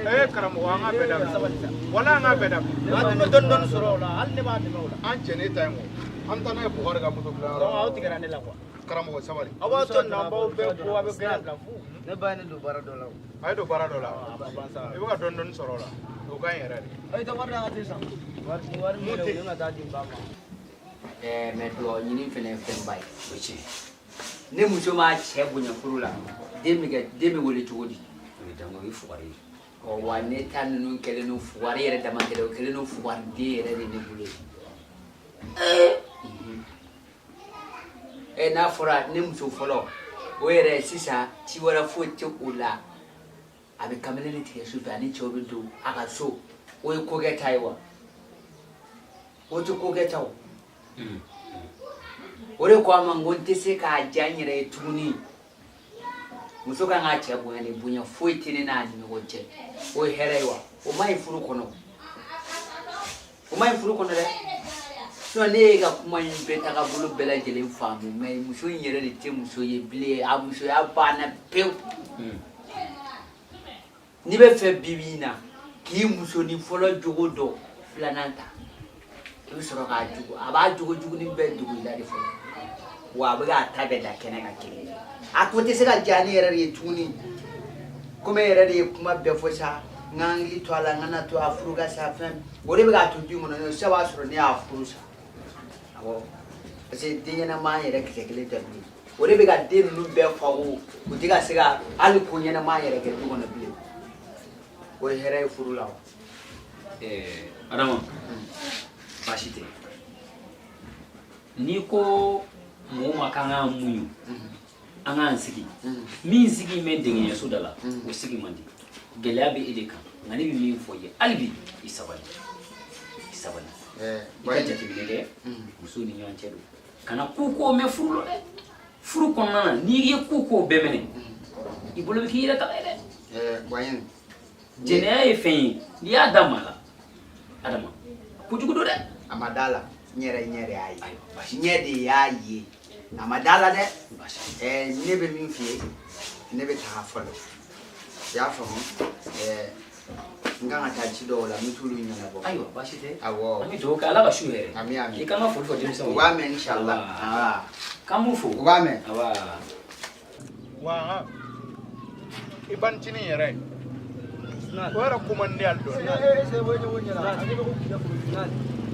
Ee karamɔgɔ, an k'a bɛɛ daminɛ wala an k'a bɛɛ daminɛ. A tun bɛ dɔɔni dɔɔni sɔrɔ o la, hali ne b'a dɛmɛ o la. An cɛ ne ta in kɔ, an bɛ taa n'a ye Bukari ka moto dilan Donc yɔrɔ. aw tigɛra ne la quoi. Karamɔgɔ sabali. Aw b'a to nin na, aw b'aw bɛɛ ko a bɛ gɛrɛ bila fu. Ne ba ye ne don baara dɔ la o. A ye don baara dɔ la, A ma ban sa. i bɛ ka dɔɔni dɔɔni sɔrɔ o la, o ka ɲi yɛrɛ de. I tɛ wari di an ka te san. Wari wari min bɛ ne kun, ne bɛna taa di n ba ma. Mais dugawu ɲini fɛnɛ ye fɛnba ye. O ye tiɲɛ ye. Ne muso m'a cɛ bonya furu la, den bɛ kɛ den bɛ wele cogo di? O ye dango, o ye fugari ye. Ɔ wa ne ta ninnu kɛlen don fugari yɛrɛ dama tɛ dɛ, o kɛlen don fugariden yɛrɛ de ne bolo ye. Ɛ n'a fɔra ne muso fɔlɔ, o yɛrɛ sisan ci wɛrɛ foyi tɛ o la, a bɛ kamalen de tigɛ sufɛ ani cɛw bɛ don a ka so, o ye kokɛ ta ye wa? O tɛ kokɛ ta o. O de ko a ma n ko n tɛ se k'a diya n yɛrɛ ye tuguni. Muso kan k'a cɛ bonya de, bonya foyi tɛ ne n'a ni ɲɔgɔn cɛ, o ye hɛrɛ ye wa? O ma ɲi furu kɔnɔ, o ma ɲi furu kɔnɔ dɛ. Sinon ne ye ka kuma in bɛɛ tagabolo bɛɛ lajɛlen faamu, mais muso in yɛrɛ de tɛ muso ye bilen, a musoya banna pewu. N'i bɛ fɛ bi bi in na k'i musonin fɔlɔ jogo dɔn, filanan ta, i bɛ sɔrɔ k'a jogo, a b'a jogo jugunin bɛɛ dogo i la de fɔlɔ, wa a bɛ k'a ta bɛɛ da kɛnɛ kan kelen. A ko tɛ se ka diya ne yɛrɛ de ye tuguni, komi e yɛrɛ de ye kuma bɛɛ fɔ sa, n ka hakili to a la, n kana to a furu ka sa fɛn, o de bɛ k'a to du kɔnɔ. Sisan b'a sɔrɔ ne y'a furu sa, awɔ, parce que den ɲɛnama yɛrɛ kisɛ kelen tɛ bilen. O de bɛ ka den ninnu bɛɛ fago, u tɛ ka se ka hali ko ɲɛnama yɛrɛ kɛ du kɔnɔ bilen. O ye hɛrɛ ye furu la wa? Adama, baasi tɛ. N'i ko mɔgɔ ma k'an k'an muɲu, an k'an sigi, min sigi bɛ dɛngɛɲɛso da la, o sigi man di. Gɛlɛya bɛ e de kan, nka ne bɛ min fɔ i ye hali bi, i sabali, i sabali. I ka jateminɛ kɛ musow ni ɲɔgɔn cɛ don. Kana ko ko mɛn furu la dɛ. Furu kɔnɔna na, n'i ye ko ko bɛɛ minɛ, i bolo bɛ k'i yɛrɛ kala ye dɛ. Jɛnɛya ye fɛn ye, n'i y'a da maa la, Adama, kojugu don dɛ. A ma da la, n yɛrɛ ɲɛ de y'a ye, ɲɛ de y'a ye, a ma da la dɛ. Ne bɛ min f'i ye, ne bɛ taga fɔlɔ, i y'a faamu? N kan ka taa ci dɔw la, n bɛ t'olu ɲɛnabɔ. Ayiwa, baasi tɛ. Awɔ. An bɛ dugawu kɛ Ala ka su hɛrɛ. Ami ami. I k'an ka foli fɔ denmisɛnw ye. U b'a mɛn inshallah. K'an b'u fo. U b'a mɛn. Awa. Wa I banicinin yɛrɛ o yɛrɛ ko man di ne hali dɔɔni.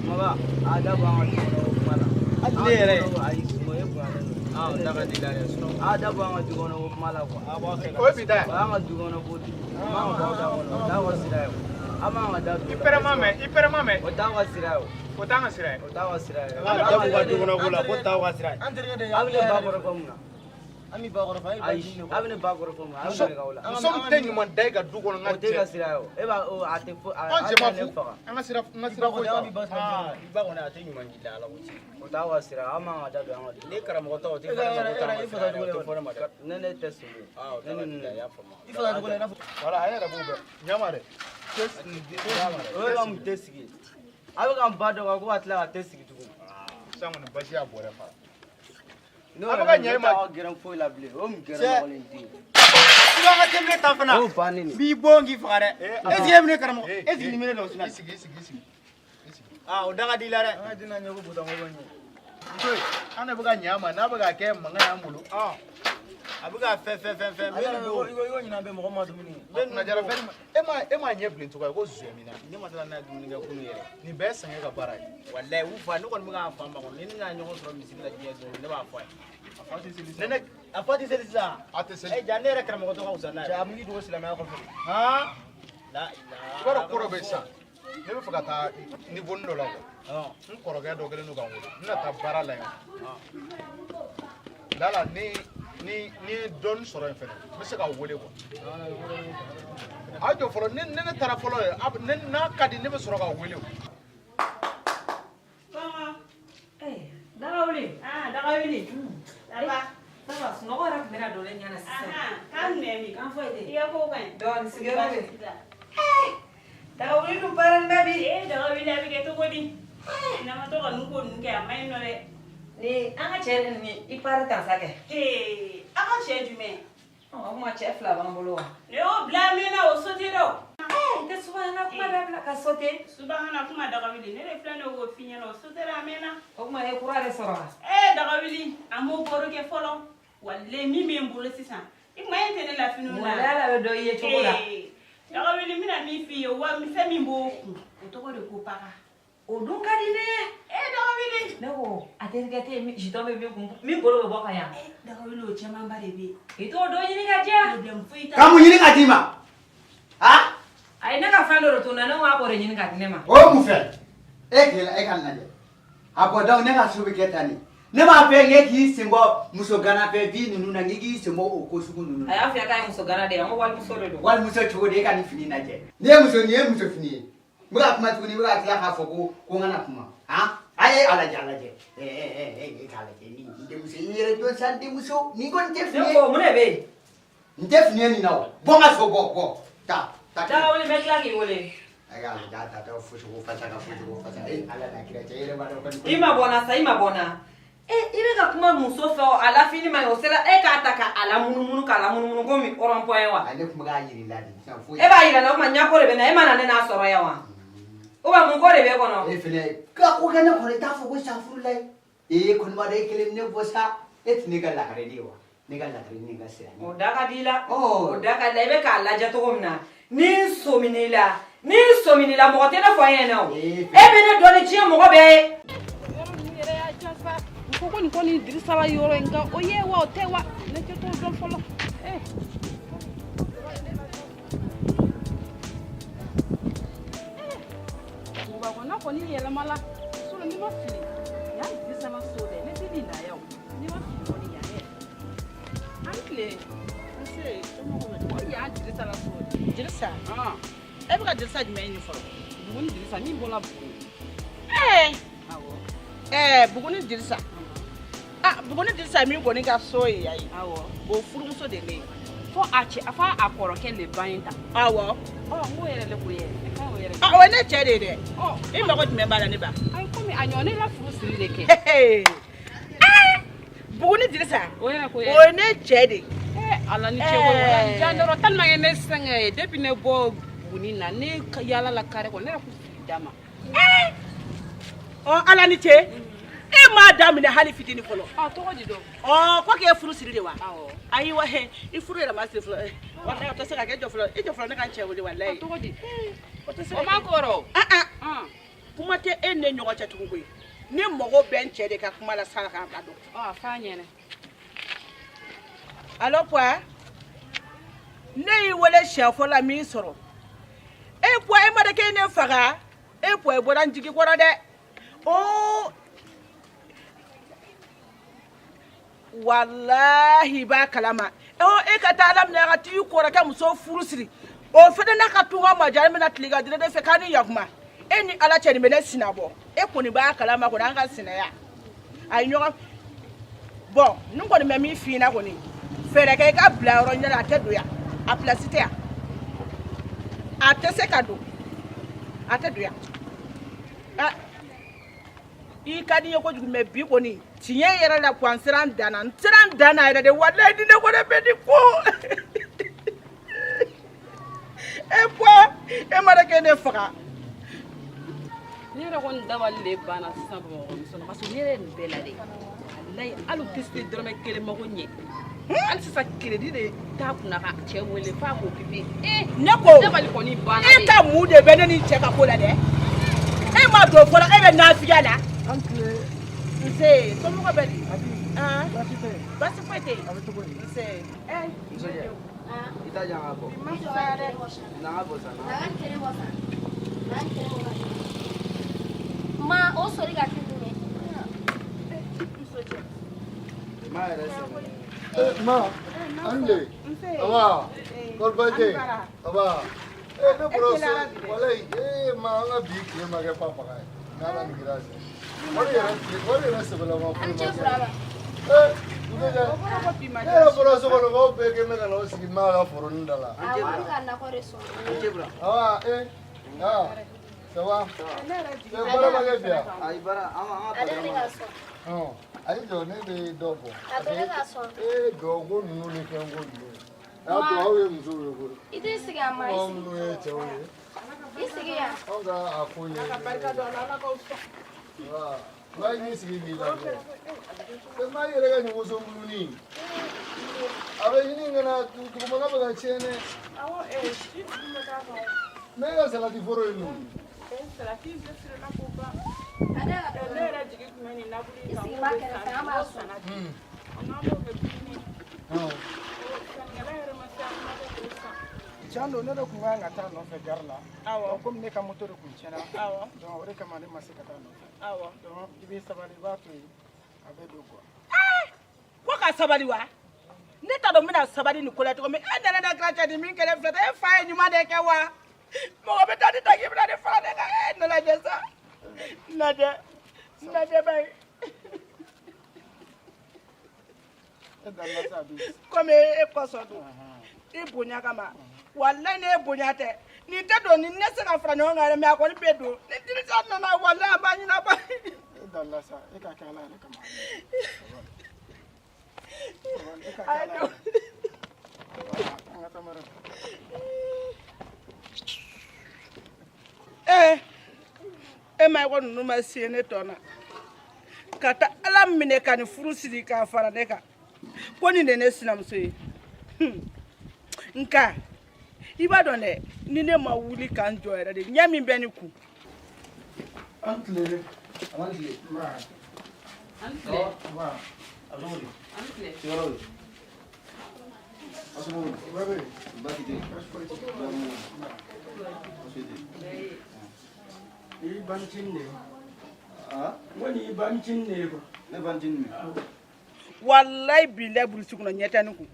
Maba, a da bɔ an ka du kɔnɔ o kuma la. Hali ne yɛrɛ. Ayi, e bonyalen don. Ah, o da ka di la dɛ. Sinon, a da bɔ an ka du kɔnɔ o kuma la quoi. O ye bi ta ye. O y'an ka du kɔnɔ ko de ye. An man ka bɔ aw da kɔnɔ. O t'aw ka sira ye o. An man ka da don. I pɛrɛma mɛn, i pɛrɛma mɛn. O t'aw ka sira ye o. O t'an ka sira ye. O t'aw ka sira ye. An bɛ da b'u ka du kɔnɔ ko la, ko t'aw ka sira ye. An terikɛ de ye. A bɛ ne ba kɔrɔfɔ mun na? An b'i ba kɔrɔfɔ. Ayi, a bɛ ne ba kɔrɔfɔ mun na? A bɛ mun de k'aw la? Muso min tɛ ɲuman da i ka du kɔnɔ n ka cɛ. O t'e ka sira ye o. E b'a o a tɛ fo a An cɛ ma ne fu. faga. An ka sira, n ka sira foyi t'a la. I ba kɔni a tɛ ɲuman k'i la Ala ko tiɲɛ. O t'aw ka sira ye. Aw man ka da don an ka du. Ne karamɔgɔ ta o tɛ fɔ ne ma ko t'an ka sira ye dɛ. O tɛ fɔ ne ma dɛ. Ne tɛ sɔmi. Ne ni ninnu. I faga cogo la i n'a fɔ. Voilà, a yɛrɛ b'o bɛɛ. Ɲama dɛ. O ye ka mun tɛ sigi? A bɛ ka n ba dɔgɔya ko ka tila ka tɛ sigi tugun. Sisan kɔni basi y'a bɔrɛ fa. N'o A bɛ yɛrɛ ka ne ɲɛ i ma. t'aw ka gɛrɛn foyi la bilen. O mun gɛrɛn Cɛ. nɔgɔlen den. I b'an ka tɛmɛ ta fana. O y'o bannen de. N b'i bon k'i faga dɛ. Est ce que e bɛ ne karamɔgɔ? Est ce que nin bɛ ne dɔn I sigi, i sigi, i sigi. Ah, o da ka di i la dɛ. An ka diinɛ ɲɛ ko butan ko bɛ ɲɛ. Muso in, an de bɛ ka ɲɛ a ma n'a bɛ ka kɛ mankan y'an bolo. A bɛ ka fɛn fɛn fɛn fɛn. A yɛrɛ i ko ɲinan bɛ mɔgɔ ma dumuni kɛ. Kunajara fɛn e ma ɲɛ bilen cogoya ko zɔmina. Ne ma taa n'a ye dumuni kɛ kunun yɛrɛ. Nin bɛɛ ye sɛgɛn ka baara ye. Walayi u fa ne kɔni bɛ k'a fa makɔnɔ ni ne n'a ɲɔgɔn sɔrɔ misiri la diɲɛ don ne b'a fɔ a ye. Ne ne A fa tɛ seli sisan. A tɛ seli. E ja ne yɛrɛ karamɔgɔ tɔ ka fisa n'a ye. Cɛ a m'i dogo silamɛya kɔfɛ. Han? La I b'a dɔn ko dɔ bɛ yen sisan. Ne bɛ fɛ ka taa niveau dɔ la quoi. N kɔrɔkɛ dɔ kɛlen don ka n wele. N bɛna taa baara la yen. Lala ni ni ni ye dɔɔni sɔrɔ yen fɛnɛ, n bɛ se k'aw wele quoi. A jɔ fɔlɔ, ni ne taara fɔlɔ yen, a bɛ- ne n'a ka di ne bɛ sɔrɔ k'aw wele o. Daga wuli. Ah, daga wuli. Ça va? Ça va, sunɔgɔ yɛrɛ tun bɛna don ne ɲɛ na sisan. K'an jumɛn bi? Kan foyi tɛ. I ka kow ka ɲi. Dɔɔni sigiyɔrɔ bɛ. Baasi t'i la. Daga wuli dun baaralen bɛ bi. Ee, daga wuli a bɛ kɛ cogo di? N'an ma to ka ninnu ko ninnu kɛ a man ɲi nɔ dɛ. Ni an ka cɛ yɛrɛ ni i pari tan sa kɛ. Ee, aw ka cɛ jumɛn? Ɔ, o kuma cɛ fila b'an bolo wa? Ne y'o bila a mɛnna o sotera o. Ee, i tɛ subahana kuma dabila ka sote. Subahana kuma daga wuli ne de filɛ nin ye k'o f'i ɲɛna o sotera a mɛnna. O kuma e kura de sɔrɔ wa? Ee, daga wuli a m'o baro kɛ fɔlɔ. Walayi min bɛ n bolo sisan i kuma e tɛ ne la finiw na. Walayi Ala bɛ dɔ i ye cogo la. Ee, daga wuli n bɛna min f'i ye wa fɛn min b'o kun o tɔgɔ de ko paga. O dun ka di ne ye. Ee, daga wuli. Ne ko a terikɛ tɛ yen jitɔn bɛ min kun min bolo bɛ bɔ ka yan. Daga wuli o camanba de bɛ yen. I t'o dɔ ɲini ka di yan. Problème foyi t'a Ka mun ɲini ka d'i ma? Han? A ye ne ka fɛn dɔ de to n na ne ko a k'o de ɲini ka di ne ma. O ye mun fɛn? E k'i e ka lajɛ. A bɔ donc ne ka so bɛ kɛ tan de. Ne m'a fɛ k'e k'i sen bɔ muso gana fɛ vie ninnu na k'i k'i sen bɔ o ko sugu ninnu A na. y'a f'i ye k'a ye muso gana de ye n ko walimuso de don. Walimuso cogo di e ka nin fini lajɛ. Nin ye muso nin ye muso fini ye. N bɛ ka kuma tuguni i bɛ ka tila k'a fɔ ko ko n kana kuma. Han? A ye a lajɛ a lajɛ. Ɛ ɛ ɛ ɛ e k'a lajɛ nin n denmuso i yɛrɛ dɔn sa n denmuso nin kɔni tɛ fini Ne ye. ko mun de bɛ yen? N tɛ fini ye nin na o. Bɔ n ka so bɔ bɔ. Taa taa. Daga wuli n bɛ tila k'i wele. A y'a lajɛ a tatɔ fosogo fasa ka fosogo fasa. E Ala n'a kira cɛ e yɛrɛ b'a dɔn kɔni. I ma bɔ n na sa i ma bɔ n na. E i bɛ ka kuma muso fɛ o a lafini ma ɲi o sera e k'a ta ka a lamunumunu k'a lamunumunu komi rond point wa. Ale tun bɛ k'a yir'i la de sisan foyi. E b'a yira n na o tuma ɲako de bɛ n na e ma na ne n'a sɔrɔ yan wa? O b'a mun ko de b'e kɔnɔ? E fɛnɛ ka ko kɛ ne kɔrɔ i t'a fɔ ko safurulayi. Ee kɔni b'a dɔn e kelen ne bɔ sa e tɛ ne ka lakare de ye wa? Ne ka lakare ni ne ka sira. O da ka di i la. Ɔ. O da ka di i la i bɛ k'a lajɛ cogo min na ni n sɔmin'i la ni n sɔmin'i la mɔgɔ tɛ ne fɔ n ɲɛna o. Ee, E bɛ ne dɔn ni diɲɛ mɔgɔ bɛɛ ye. Yɔrɔ ninnu yɛrɛ y'a jan sa. U ko ko nin ko nin Dirisa la yɔrɔ in nka o ye wa o tɛ wa ne tɛ t'o dɔn fɔlɔ. Eh. Duguba kɔnɔna kɔni yɛlɛma la sinon n'i ma fili yan ye Dirisa la so dɛ ne tɛ nin na yan o n'i ma fili kɔni yan yɛ. An tile. Nse, somɔgɔw bɛ di? O yan Dirisa la so de. Dirisa? Han. E bɛ ka Dirisa jumɛn ɲini fɔlɔ? Buguni Dirisa min bɔra Buguni. Ɛɛ. Awɔ. Ɛɛ Buguni Dirisa. Ah, Buguni Dirisa min kɔni ka so ye yan ye. Awɔ. O furumuso de ne ye. Fo a cɛ fo a kɔrɔkɛ le ba in ta. Awɔ. Ɔ n k'o yɛrɛ le ko yɛ. Ne ka o yɛrɛ. Ah, o ye ne cɛ de ye dɛ. Ɔ. I mago jumɛn b'a la ne ba? Ayi komi a ɲɔgɔn ne la furu siri de kɛ. Ah! Buguni Dirisa. O yɛrɛ ko yɛ. O ye ne cɛ de ye. Eh, Ala ni ce ko Eh. jan dɔrɔn tellement que ne sɛgɛn ye depuis ne bɔ Buguni na ne ka yaala la carré kɔnɔ ne yɛrɛ kun fili da ma. Ɔ Ala ni ce. E m'a daminɛ hali fitinin fɔlɔ. Ɔ tɔgɔ di dɔn. Ɔ ko k'e furu siri de wa? Awɔ. Ayi wa he i furu yɛrɛ ma siri fɔlɔ. Walayi o tɛ se ka kɛ i jɔ fɔlɔ i jɔ fɔlɔ ne ka n cɛ wele walayi. Tɔgɔ di. O tɛ se O ma kɔrɔ. Ah ah. Kuma tɛ e ni ne ɲɔgɔn cɛ tugun koyi. Ne mago bɛ n cɛ de ka kuma la sisan k'a bila don. Ɔ a f'a ɲɛna. Allo Puwa ne y'i wele siɲɛ fɔlɔ la min sɔrɔ e Puwa e ma dɔn k'e ne faga e Puwa e bɔra n jigi kɔrɔ dɛ oo walahi i b'a kalama ɔ e ka taa ala minɛ ka t'i kɔrɔkɛ muso furu siri o fana n'a ka tunga majari bɛna tile ka dire de fɛ k'a ni yakuma e ni ala cɛ nin bɛ ne sina bɔ e kɔni b'a kalama kɔni an ka sinaya a ye ɲɔgɔn bɔn n kɔni bɛ min f'i ɲɛna kɔni fɛɛrɛ kɛ i ka bila yɔrɔ ɲɛ la a tɛ don yan a pilasi tɛ yan a tɛ se ka don a tɛ don yan ah i ka di n ye kojugu mɛ bi kɔni tiɲɛ yɛrɛ la kuwa n sera n dan na n sera n dan na yɛrɛ de walayi ni ne kɔni bɛ nin ko e bɔ e ma dɔn k'e ne faga. Ne yɛrɛ kɔni dabali de banna sisan bamakɔ muso la parce que ne yɛrɛ ye nin bɛɛ la dɛ walayi hali u tɛ se dɔrɔmɛ kelen mako ɲɛ hali sisan crédit de t'a kunna ka cɛ wele f'a k'o pipi ne ko dabali kɔni banna e ka mun de bɛ ne ni cɛ ka ko la dɛ e ma don fɔlɔ e bɛ nafigiya la. An tile. Nse somɔgɔw bɛ di. Abi. Baasi tɛ yen. Baasi foyi tɛ yen. A bɛ cogo di. Nse. Musokɛ. I ta jan ka bɔ. Ma fisaya dɛ. Na ka bɔ sa. Na ka kɛnɛ bɔ sa. Na ka kɛnɛ bɔ ka Ma o sori ka kɛ mun ye? Ma yɛrɛ sɛgɛn. Ma, an le. Aba, kɔri baasi tɛ yen? Aba. Ne bɔra so, walayi, ma an ka bi tile ma kɛ fa faga ye. N'Ala ni kira cɛ. Wari yɛrɛ wari yɛrɛ sɛbɛlama foyi ma kɛ. Musokɛ, ne yɛrɛ bɔra so kɔnɔ k'aw bɛɛ kɛ bɛ ka n'aw sigi maa ka foronin da la. Awɔ, an bɛ ka nakɔ de sɔn. Aba, ah, ça va? Baara ma kɛ bi wa? Ayi baara an ka A tɛ ne ka sɔn. Ɔn, ayi jɔ ne bɛ dɔ bɔ. A tɛ ne ka sɔn. Dɔ ko ninnu ni fɛn ko ninnu. A y'a to aw ye musow ye koyi. I t'i sigi a ma, i Aw sigi. minnu ye cɛw ye. I sigi yan. Anw ka a ko ye. Ala ka barika don a la, Ala k'aw sɔn. Wa, maa i sigi k'i lajɛ. Maa yɛrɛ ka nin woso buluni. A bɛ ɲini ka na dugumana bɛ ka tiɲɛ dɛ. Awɔ ji dun bɛ k'a kan. Ne ka salati foro ye ninnu. Salati in bɛɛ feerela k'o ban. A da ka Ne yɛrɛ jigi tun bɛ nin nabulu in I kan. sigi b'a kɛrɛfɛ, an b'a sɔn. N'an b'o kɛ dumuni ye. Sannikɛla yɛrɛ ma se a kuma tɛ k'o san. Tiɲɛ don ne de tun ka kan ka taa nɔfɛ gari la. Awɔ. Komi ne ka moto de tun tiɲɛna. Awɔ. Donc o de kama ne ma se ka taa nɔfɛ. Awɔ. Donc i bɛ sabali i b'a to yen a bɛ don quoi. Ko ka sabali wa? Ne t'a dɔn n bɛna sabali nin ko la cogo min. E nana ne kira cɛ ni min kɛlɛ filɛ e fa ye ɲuman de kɛ wa? Mɔgɔ bɛ taa ni ta k'i bɛna ne fara ne kan. E ne lajɛ sa. N lajɛ. N lajɛ ba ye. E dabila sa bi. Komi e kɔsɔn don. I bonya kama. Walayi ne bonya tɛ. Nin tɛ don ni ne se ka fara ɲɔgɔn kan yɛrɛ mɛ a kɔni bɛ don. Ni Dirisa nana walayi a b'a ɲɛnabɔ. E dabila sa e ka kɛ Ala yɛrɛ kama. E ka kɛ Ala yɛrɛ. An ka taa mara. E ma ye ko ninnu ma se ne tɔ na ka taa ala minɛ ka nin furu siri k'a fara ne kan ko nin de ye ne sinamuso ye. Nka i b'a dɔn dɛ ni ne ma wuli ka n jɔ yɛrɛ de ɲɛ min bɛ ne kun. An tile. An tile. An tile. A bɛ cogo di? An tile. Sigiyɔrɔ bɛ? Aw somɔgɔw dun? Baasi tɛ yen. Baasi foyi tɛ yen. Baasi tɛ yen. Nin y'i banicinin de ye. Ah? N ko nin y'i banicinin de ye quoi. Ne banicinin de. Walayi bilayi burusi kɔnɔ ɲɛ tɛ ne kun.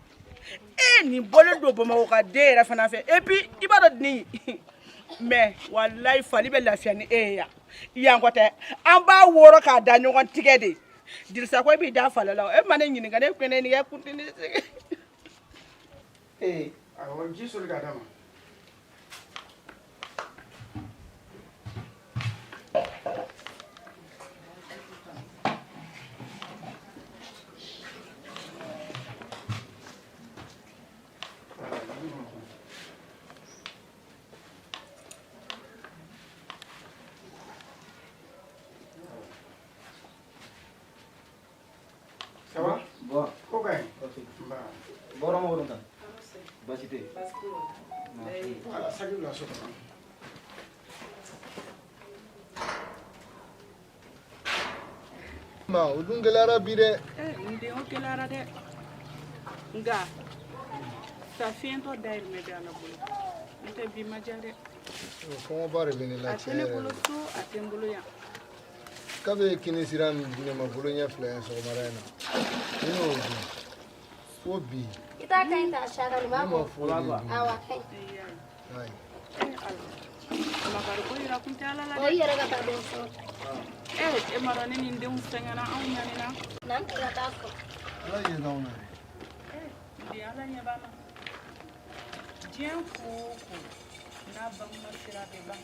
E nin bɔlen don Bamakɔ ka den yɛrɛ fana fɛ et puis i b'a dɔn nin mais walayi fali bɛ lafiya ni e ye yan yan kɔ tɛ an b'a wɔrɔ k'a da ɲɔgɔn tigɛ de Dirisa ko e b'i da fali la e ma ne ɲininka ne ko ne nin kɛ kuntini sigi. Awɔ ji soli ka d'a ma. saki bila so kɔnɔ. Ma o dun gɛlɛyara bi dɛ. N den, o gɛlɛyara dɛ, nka sa fiyentɔ dayirimɛ bɛ Ala bolo, n'o tɛ bi ma diya dɛ. Kɔngɔba de bɛ ne la. A tɛ tiɲɛ ne yɛrɛ bolo la. so, a tɛ n bolo yan. Kabe kini sira min di ne ma bolo ɲɛ fila ye sɔgɔmada in na, ne y'o dun fo bi. I t'a ka ɲi ta saka nin b'a Ne ma bɔ. foyi de dun. Awɔ, a ka ɲi. Ayi. Makari ko yira kun tɛ Ala la Ɔ, dɛ. i yɛrɛ ka taa dɔ sɔrɔ. E ma dɔn ne ni n denw sɛgɛnna, anw ɲanina. Na n ka taa sɔrɔ. Ala ɲɛ t'anw na dɛ. N den, Ala ɲɛ b'an na. Diɲɛ ko o ko n'a banguma sera, a bɛ ban.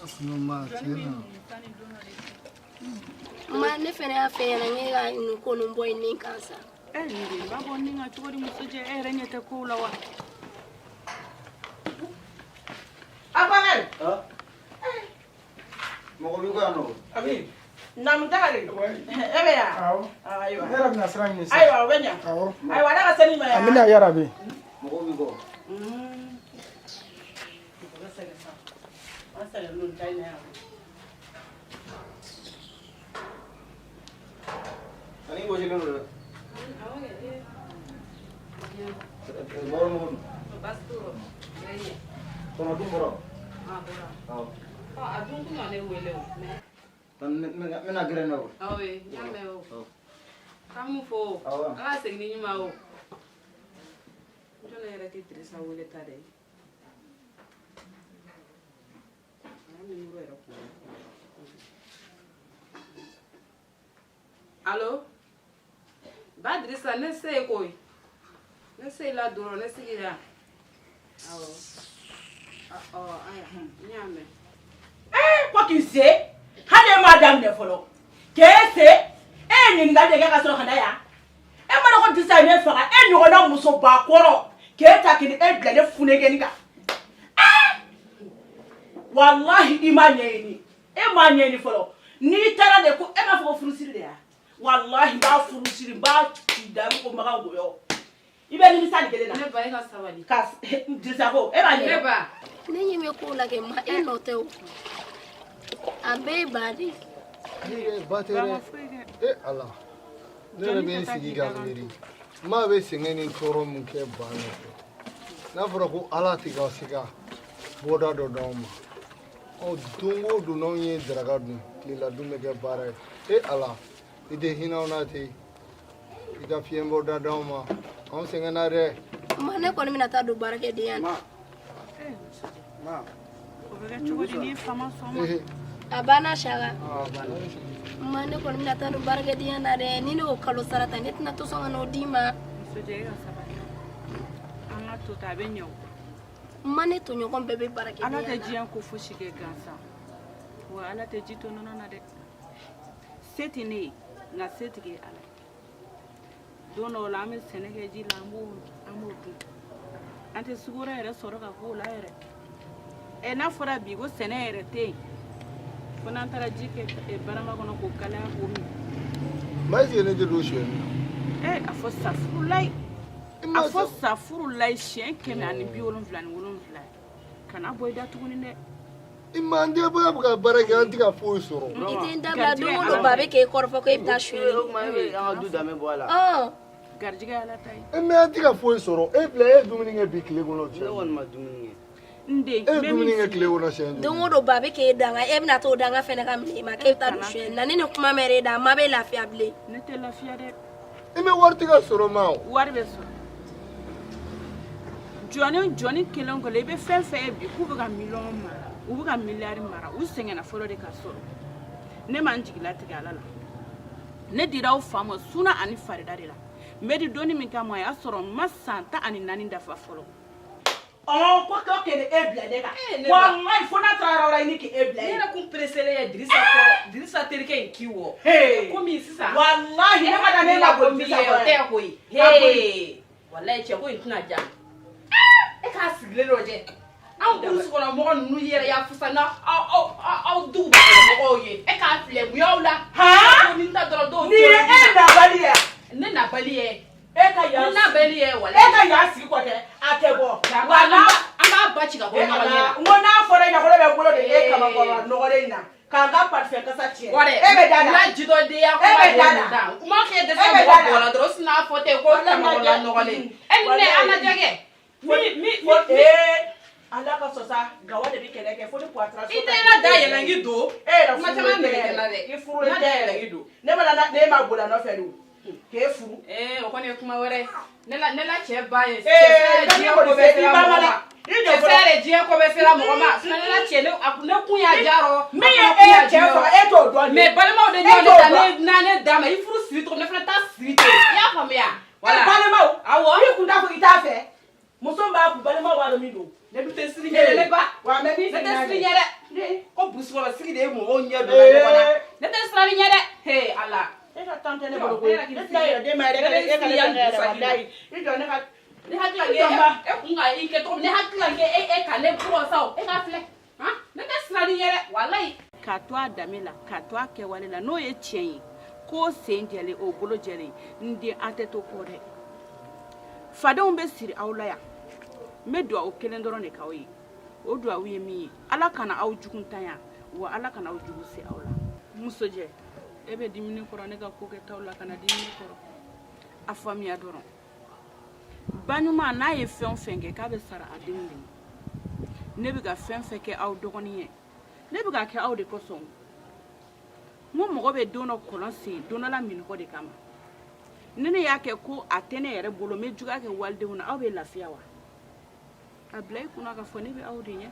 Sinon ma Jɔnni tiɲɛ bɛ na. muɲu sanni don dɔ de cɛ. Ma, ne fɛnɛ y'a fɛ ɲɛna n ka nin ko nin bɔ i nin kan sa. Ɛ, nin den b'a bɔ nin kan cogo di? Muso jɛ, e yɛrɛ ɲɛ tɛ kow la wa? Abakari. Mɔgɔ b'i kɔ yan nɔ. Abi. Naamu tagari. E bɛ yan? Awɔ. Ayiwa. Ne yɛrɛ bɛna sira ɲini sisan. Ayiwa, o bɛ ɲa. Awɔ. Ayiwa, Ala ka seli ma yan. Amina yarabi. Mɔgɔ b'i kɔ. Mɔgɔ sɛgɛn sa. An sɛgɛnnen don ta in na yan. Ani wɔsilen don dɛ. Mɔgɔ mɔgɔ dun. Baasi t'o rɔ. Kɔnɔ dun bɔra. A bɔra. Awɔ. Ɔ, a dun kun na ne wele o. Mais N bɛna gɛrɛ n na o. awɔ ye, n y'a mɛn o. K'an m'u fo o. Awɔ. Ala ka segin ni ɲuman o. N jɔn yɛrɛ tɛ Dirisa wele ta dɛ. A y'a numéro yɛrɛ kun. Allo? Ba Dirisa, ne se ye koyi. Ne se la dɔrɔn, ne sigira. Awɔ. Ɔ, ayiwa, n y'a mɛn. Ee, ko k'i se hali e m'a daminɛ fɔlɔ k'e se, e ye ɲininkali de kɛ ka sɔrɔ ka na yan. E ma dɔn ko Dirisa ye ne faga? E ɲɔgɔnna musoba kɔrɔ k'e ta k'i e bila ne funɛgɛni kan. Ee, walahi i m'a ɲɛɲini, e m'a ɲɛɲini fɔlɔ. N'i taara de ko e m'a fɔ ko furusiri de ya, walahi n b'a furusiri, n b'a ci da ko makan goyɔ, i bɛ nimisa nin kelen na. Ne ba, e ka sabali. Ka Dirisa ko e b'a ɲɛdɔn. Ne ba. Ne ɲɛ bɛ kow la kɛ, ma e nɔ tɛ o. A bɛɛ ye ba de ye. Ne yɛrɛ ba tɛ dɛ. E Ala. Ne yɛrɛ bɛ n sigi ka miiri. Maa bɛ sɛgɛn ni tɔɔrɔ min kɛ ba nɔfɛ. N'a fɔra ko Ala tɛ ka se ka bɔda dɔ d'anw ma. Ɔ, don o don n'anw ye daraka dun, tilela dun bɛ kɛ baara ye. E Ala, i tɛ hinɛ anw na ten. I ka fiɲɛbɔda d'anw ma. Anw sɛgɛnna dɛ. Ma, ne kɔni bɛna taa don baarakɛdenya na. O bɛ kɛ cogo di n'i fa ma sɔn ma? A banna saka. Ma, ne kɔni bɛna taa don baarakɛdenya na dɛ. Ni ne y'o kalo sara ta, ne tɛna to sɔn ka n'o d'i ma. Muso jɛ, e ka sabali. An ka to ten, a bɛ ɲɛ o. Ma, ne tɔɲɔgɔn bɛɛ bɛ baarakɛdenya Ala na. tɛ diɲɛ ko fosi kɛ gansan wa, Ala tɛ ji to nɔnɔ na dɛ. Se tɛ ne ye, nka setigi ye Ala ye. Don dɔw la, an bɛ sɛnɛ kɛ ji la, an b'o dun, an tɛ sukaro yɛrɛ sɔrɔ ka k'o la yɛrɛ. Ɛ, n'a fɔra bi ko sɛnɛ yɛrɛ tɛ yen, fo n'an taara ji kɛ barama kɔnɔ k'o kalaya k'o min. Ma, est-ce que ne tɛ don sonyɛni na? Ɛ, a fɔ safurulayi, a fɔ safurulayi siɲɛ 177, kana bɔ i da tuguni dɛ. I ma an tɛ bɔ ka baara kɛ, an tɛ ka foyi sɔrɔ. I tɛ n dabila, don o don ba bɛ k'e kɔrɔfɔ ko e bɛ taa sonyɛli. O tuma e bɛ an ka du danbe bɔ a la. Ɔ. Garijɛgɛ ye Ala ta ye. E mais an tɛ ka foyi sɔrɔ. E filɛ, e ye dumuni kɛ bi tile kɔnɔ Ne siɲɛ kɔni ma dumuni kɛ. N den, E ye n bɛ dumuni min kɛ tile kɔnɔ siɲɛ joli? Don o don ba bɛ k'e danga, e bɛna t'o danga fɛnɛ ka minɛ i ma k'e bɛ taa don sonyɛli na. Ni nin kuma mɛn e da, ma bɛ lafiya bilen. Ne tɛ lafiya dɛ. I bɛ wari tɛ ka sɔrɔ ma o. Wari bɛ sɔrɔ. Jɔnni jɔnni kelen o kelen, i bɛ fɛn fɛn ye bi k'u bɛ ka miliyɔn mara, u bɛ ka miliyari mara, u sɛgɛnna fɔlɔ de ka sɔrɔ. Ne ma n jigi latigɛ Ala la. Ne dira aw fa ma suna ani farida de la. N bɛ di donni min kama, o y'a sɔrɔ n ma san 14 dafa fɔlɔ. Ɔ, ko k'e e bila ne kan. Ne ba. Walayi, fo n'a taara yɔrɔ wɛrɛ, i ni k'e bila Ne yen. yɛrɛ kun pereselen ye Dirisa kɔ, Dirisa terikɛ in k'i wɔ. Hey. Komi sisan. Walahi, ne ma da ne la ko boli min Dirisa ye, o kɔ tɛ yɛrɛ. koyi. Ka boli. Hey. Walayi, cɛ ko in tɛna diya. E k'a sigilen lajɛ. Anw burusi kɔnɔ mɔgɔ ninnu yɛrɛ y'a fusa na aw aw aw duguba kɔnɔ mɔgɔw ye. E k'a filɛ, mun y'aw la? Han? Ko ni n ta dɔrɔn dɔw Nin ye e nabali ye. Ne nabali ye. E ka yan Ne nabali ye walayi. E ka yan sigi kɔ dɛ, a tɛ bɔ. Wa an b'a b'a ba ci ka bɔ ɲɔgɔn ɲɛ la. N ko n'a fɔra e ɲɛna ko ne bɛ n bolo de e kamankɔrɔ nɔgɔlen in na k'an ka parfum kasa tiɲɛ. Wa dɛ, E bɛ da la. N'a jitɔdenya E kuma bɛ de da ye la. nin ta. U m'a k'e dɛsɛ E bɛ mɔgɔ da la. bɔ la dɔrɔn, sinon a fɔ ten ko Walahi, kamankɔrɔla nɔgɔlen. E ni ne, an lajɛ kɛ. Mi mi Fo mi. ee ala ka sɔn sa, gawa de bɛ kɛlɛ kɛ fo ni poitras. I tɛ n ka da yɛlɛ n k'i don. E yɛrɛ Kuma furulen caman tɛ nege tɛ n na dɛ. I furulen N ka da tɛ yɛlɛ k'i don. Ne ma na ne ma boli a nɔfɛ de k'e furu. Ee, o kɔni ye kuma wɛrɛ ye. Ne la cɛ ba ye. Ee, Cɛ Dani diɲɛ ko kɔni bɛɛ fɛ, sera i ba mɔgɔ ma ma. dɛ. I jɔ Cɛ fɔlɔ. yɛrɛ diɲɛ ko bɛɛ sera mɔgɔ ma. Sinon ne la cɛ ne kun y'a diya rɔ. Min ye A fana kun e y'a cɛ diya rɔ. faga, e t'o dɔn de. Mais balimaw de E ɲɔgɔn t'o de ta dɔn. ne na ne d'a ma. I furu siri cogo min, ne fana t'a siri ten. I y'a faamuya? E balimaw. Awɔ. I kun t'a fɔ k'i t'a fɛ. Muso min b'a kun, balimaw b'a dɔn min don. Ne dun tɛ siri ɲɛ dɛ, ne ba. Wa mɛ min Ne tɛ filɛ siri nin ye. ɲɛ dɛ. Ko burusi kɔnɔ sigi de ye mɔgɔw ɲɛ don ɲɔgɔn na. Ne tɛ siran ɲɛ dɛ. He Ala. E ka tan tɛ ne bolo koyi. Ne tɛna yɛrɛ den ma yɛrɛ, e ka ne fɛngɛ yɛrɛ walayi. I jɔ ne ka. Ne hakili la k'e e kun ka i kɛ cogo min, ne hakili la k'e e ka ne bugɔ sa o. E ka filɛ. Han? Ne tɛ siran ɲɛ dɛ. Walayi. K'a to a danbe la, k'a to a kɛwale la, n'o ye tiɲɛ ye k'o sen jɛlen, o bolo jɛlen, n den, an tɛ to kɔ dɛ. Fadenw bɛ siri aw la yan. N bɛ dugawu kelen dɔrɔn de k'aw ye. O dugawu ye min ye, Ala kana aw jugu tanya, wa Ala kana aw jugu se aw la. Musojɛ, e bɛ dimini kɔrɔ ne ka ko kɛtaw la, kana dimini kɔrɔ. A faamuya dɔrɔn, ba ɲuman n'a ye fɛn o fɛn kɛ k'a bɛ sara a denw de ye. Ne bɛ ka fɛn fɛn kɛ aw dɔgɔnin ye, ne bɛ ka kɛ aw de kosɔn. N ko mɔgɔ bɛ don dɔ kɔlɔn sen don dɔ la minɔgɔ de kama. Ni ne y'a kɛ ko a tɛ ne yɛrɛ bolo, n bɛ juguya kɛ walidenw na, aw bɛ lafiya wa? A bila i kunna k'a fɔ ne bɛ aw de ɲɛ.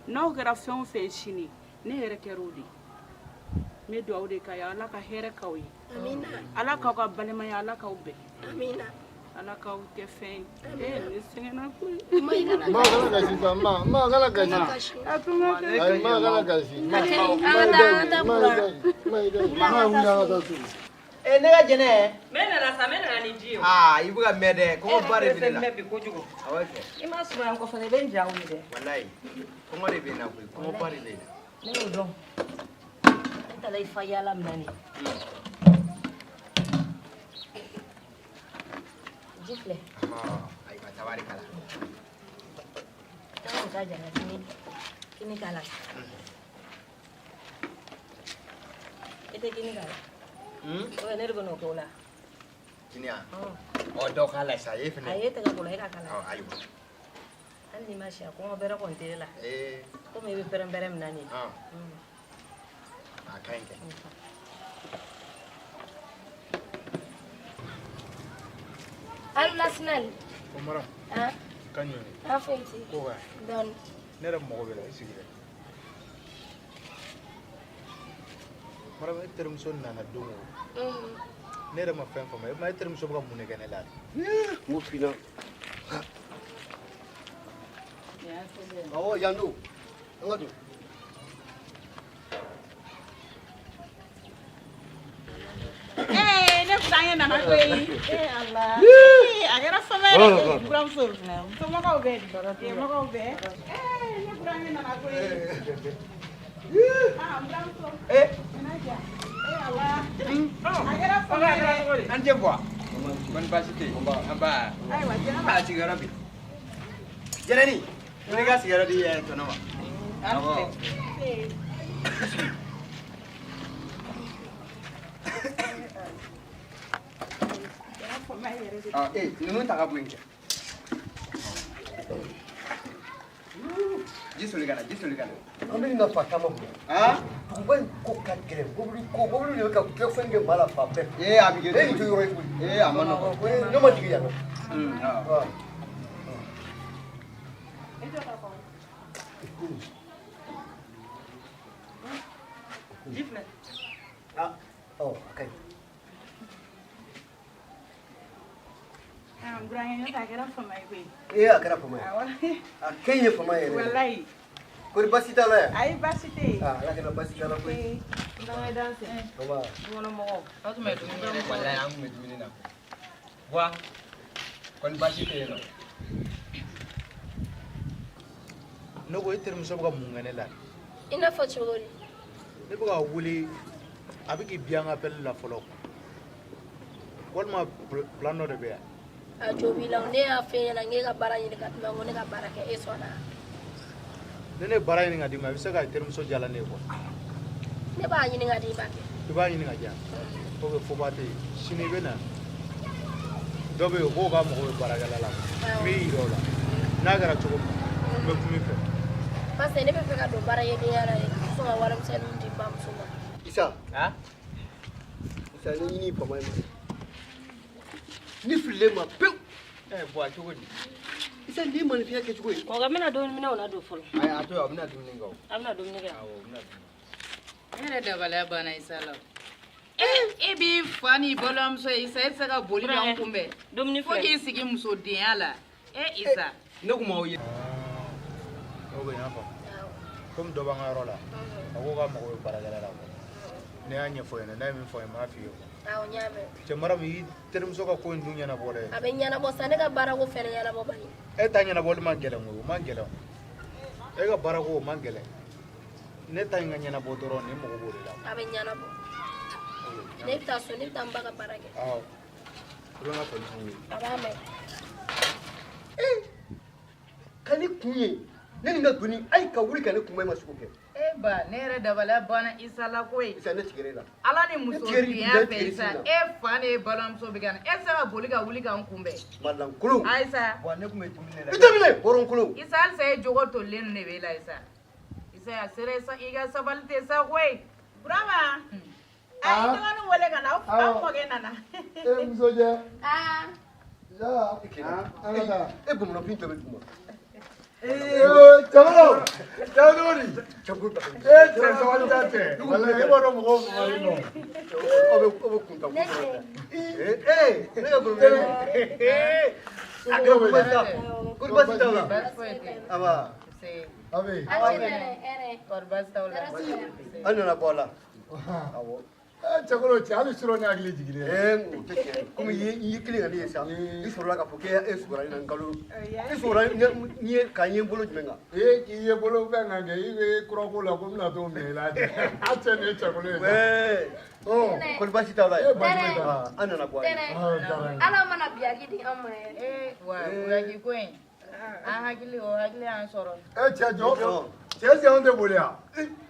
N'aw kɛra fɛn o fɛn sini, ne yɛrɛ kɛra o de ye. N bɛ dugawu de k'a ye, Ala ka hɛrɛ k'aw ye. Amina. Ala k'aw ka balimaya, Ala k'aw bɛn. Amina. Ala k'aw kɛ fɛn ye. Ee, ne sɛgɛnna koyi. Ma, i kana Ma kana kasi sa, ma, ma kana kasi. A tun ka kɛ. Ayi, ma kana kasi. Ma, An ka taa, an ka taa ma, Bura. ma, ma, wuli an ka taa so. Eh, ne ka jɛnɛ. N bɛ nana sa, n bɛ nana ni ji ye. Aa, i bɛ ka mɛn dɛ, kɔngɔba de bɛ ne la. Mɛn bi kojugu. Awɔ kɛ. I ma surunya n kɔ fana, i bɛ n ja wuli dɛ. Walayi, kɔngɔ de bɛ n na koyi, kɔngɔba de bɛ n na. Ne y'o dɔn. Ne taara i fa yaala min na nin. Ji filɛ. Ɔhɔn, ayiwa tabarikala. Taa o ka jala kini kini k'a la. I tɛ kini k'a la. O ne de bɛ n'o k'o la. Kini ya? Ɔ, dɔ k'a la sa, e fɛnɛ. A ye tɛgɛ ko la, e ka k'a la. Ɔ, ayiwa. Hali n'i ma si, a kɔngɔ bɛrɛ kɔni tɛ ne la. Ee. Komi i bɛ pɛrɛn-pɛrɛn min na nin ye. Ɔn. A ka ɲi kɛ. Allo Sinali. O mara. Han? Ka ɲɛ. An foyi tɛ. Ko ka. Dɔɔni. Ne yɛrɛ mago bɛ la, i sigi dɛ. Mara, e terimuso nana don o. Ne yɛrɛ ma fɛn faamu. E ma e terimuso bɛ ka mun de kɛ ne la? N ko finna. Awɔ, yan don. An ka don. Ee, ne burankɛ nana koyi. Ee Ala. Ee, a kɛra fama ye dɛ. Buramuso, somɔgɔw bɛ di? Mɔgɔw bɛ? Ee, ne burankɛ nana koyi. Ah, n buramuso. Ee. Nana diya. Ee Ala. A kɛra fama ye dɛ. An tɛ bɔ. Kɔni baasi tɛ yen. An ba. Ayiwa, jɛnɛba. A sigiyɔrɔ bi. Jɛnɛni, wuli i ka sigiyɔrɔ di tɔnɔ ma. Awɔ. Ɔ, ee, ninnu ta ka bɔ yen kɛ. Ji soli ka na, ji soli ka na. An bɛ nin ka fa taama bolo. Han? Duguba in ko ka gɛlɛn, mobili ko, mobili de bɛ ka kɛ fɛn kɛ maa la fan bɛɛ. Ee, a bɛ kɛ. E nin tɛ yɔrɔ ye koyi. Ee, a ma nɔgɔn. Ne ma jigin yan nɔ. Awɔ. Ji filɛ. Ah, ɔ, a ka ɲi. Ah, n burankɛ, n'o tɛ a kɛra fama ye koyi. Ee, a kɛra fama ye. Awɔ. A kɛ in ye fama ye yɛrɛ. Walayi. Kɔri baasi t'a la yan? Ayi, baasi tɛ yen. Ah, Ala kana baasi k'a la koyi. Ee, n bangɛ danse. Nba. Dukɔnɔmɔgɔw, aw tun bɛ dumuni yɛrɛ. Walayi, an tun bɛ dumuni na. Buwa, kɔni baasi tɛ yen nɔ. Ne ko e terimuso bɛ ka mun kɛ ne la? I n'a fɔ cogo di? Ne bɛ ka wele, a bɛ k'i bi an ka appel la fɔlɔ. Walima plan dɔ de bɛ yan. A jo b'i la, ne y'a f'e ɲɛna n k'e ka baara ɲini ka di ma, n ko ne ka baara kɛ, e sɔnna. Ni ne ye baara ɲini ka d'i ma, i bɛ se ka i terimuso jala ne ye quoi. Ne b'a ɲini ka di, i b'a kɛ. I b'a ɲini ka di yan. Ok, foba tɛ yen. Sini i bɛ na. Dɔ bɛ yen, k'o ka mago bɛ baarakɛla la. N b'i yira o la. N'a kɛra cogo min na, n bɛ kuma i fɛ. Parce que ne bɛ fɛ ka don baarakɛdenya la de, ka sɔn ka warimisɛnninw di n bamuso ma. Isa. Isa, ne ɲini fama ye ma. Ni fililen ma pewu. Ɛ bɔn, cogo di? Isa, nin ye maninfinya kɛcogo ye. Kɔkɛ, n bɛna dumuniminɛnw ladon fɔlɔ. Ayi, a to yen, a bɛna dumuni kɛ o. A bɛna dumuni kɛ. Awɔ, u bɛna dumuni. Ne yɛrɛ dabaliya banna Isa la. E b'i fa n'i balimamuso ye Isa, e tɛ se ka boli k'an kunbɛn. Dumuni Fo filɛ. k'i sigi musodenya la. E Isa. Ne kun m'aw ye. Ok, n y'a faamu. Komi dɔ b'an ka yɔrɔ la, a ko k'a mago bɛ baarakɛla la quoi. Ne y'a ɲɛfɔ ɲɛna, n'a ye min fɔ n ye, n b'a f'i ye quoi. Awɔ, n y'a mɛn. Cɛ Maramu, i terimuso ka ko in dun ɲɛnabɔ dɛ. A bɛ ɲɛnabɔ sa, ne ka baarako fɛnɛ ɲɛnabɔ bani. E ta ɲɛnabɔli man gɛlɛn koyi, o man gɛlɛn. E ka baarako o man gɛlɛn. Ne ta in ka ɲɛnabɔ dɔrɔn, ne mago b'o de la. A bɛ ɲɛnabɔ. Ne bɛ taa so, ne bɛ taa n ba ka baara kɛ. Awɔ. I bɛ n ka foli f'u ye. A b'a mɛn. Ka ne kun ye, ne ni n ka doni, hali ka wuli ka ne kunbɛn, i ma se k'o kɛ. E ba, ne yɛrɛ dabaliya banna Isa la koyi. Isa, ne tigɛr'e la. Ala ni Ne muso tigɛr'i denya la, fɛ tigɛr'i Isa, sin na. e fa n'e balimamuso bɛ ka na. E tɛ se ka boli ka wuli k'an kunbɛn. Malankolon. Ayisa. Bɔn, ne kun bɛ dumuni de la. I tɛ minɛ, hɔrɔnkolon. Isa, halisa e jogo tolilen ninnu de b'e la Isa. Isa, a sera Isa, i ka sabali tɛ sa koyi. Burama, a i dɔgɔnin wele ka na, aw mɔkɛ nana. E muso jɛ. Aa. Ya. An ka taa. E bamananfin tɔ bɛ duguma. Ee, cɛkɔrɔ. Cɛ cogo di? Cɛkɔrɔ. E cɛ sabali t'a cɛ. Walayi e b'a dɔn mɔgɔw fagalen don. Aw bɛ kun ta kun ta. Ee ee, ne ka golo. Ee. A kɛra ko baasi t'a la. Ko baasi t'aw la. Baasi foyi tɛ yen. Aba. Nse. Abe. A cɛ tɛnɛ, hɛrɛ. Kɔri baasi t'aw la. An nana bɔ a la. Awɔ. Ee cɛkɔrɔ, cɛ hali surɔ ne hakili jiginnen. Ee, o tɛ tiɲɛ ye. Komi i ye kelen ka ne ye sa, i sɔrɔla k'a fɔ k'e sugora ne na nkalon. I sugora n ye k'an ye n bolo jumɛn kan? Ee, k'i ye bolo fɛn kan kɛ, i bɛ kurako la ko n bɛna t'o minɛ i la. A cɛ nin ye cɛkolo ye sa. Ɛɛ. Kɔni baasi t'aw la Ee, baasi foyi t'a la. An nana bɔ a la. Tɛnɛ. Ah, diyara n ye. Ala mana biyaki di an ma yɛrɛ. Ee wa buyaki ko in, an hakili o hakili y'an sɔrɔ. E cɛ jɔ. Cɛ est-ce que anw tɛ boli yan?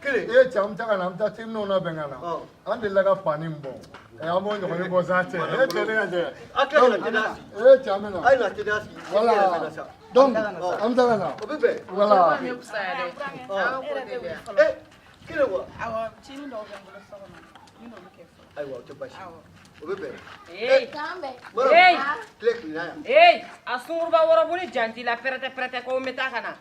Kelen. E cɛ, an bɛ taa ka na, an bɛ taa terminaux labɛn ka na. An delila ka fani min bɔ. Ɛ, an b'o ɲɔgɔnnin bɔ sa cɛ. E cɛ ne ka cɛ. A tila ka na teliya sigi. E cɛ, an bɛ na. A ye na teliya sigi. Voilà. Donc, an bɛ taa ka na. O bɛ bɛn. Voilà. Cɛ bɛ fisaya dɛ. Aw ko teliya. Ee, kelen wa? Awɔ, cinin dɔw bɛ n bolo so kɔnɔ, n bɛn'olu kɛ fɔlɔ. Ayiwa, o tɛ baasi ye. O bɛ bɛn. Ee. K'an bɛn. Ee. Tile tilenna yan. Ee, a sunguruba wɔrɔbuni janti la pɛrɛtɛ pɛrɛtɛ ko n bɛ taa ka na.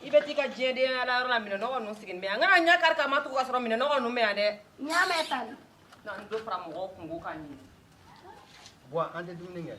I bɛ t'i ka diɲɛdenya la yɔrɔ la, minɛnɔgɔ ninnu sigilen bɛ yan. N kana ɲɛ kari ka ma tugu ka sɔrɔ minɛnɔgɔ ninnu bɛ yan dɛ. N y'a mɛn tan. Na n dɔ fara mɔgɔw kungo kan nin. Bɔn, an tɛ dumuni kɛ.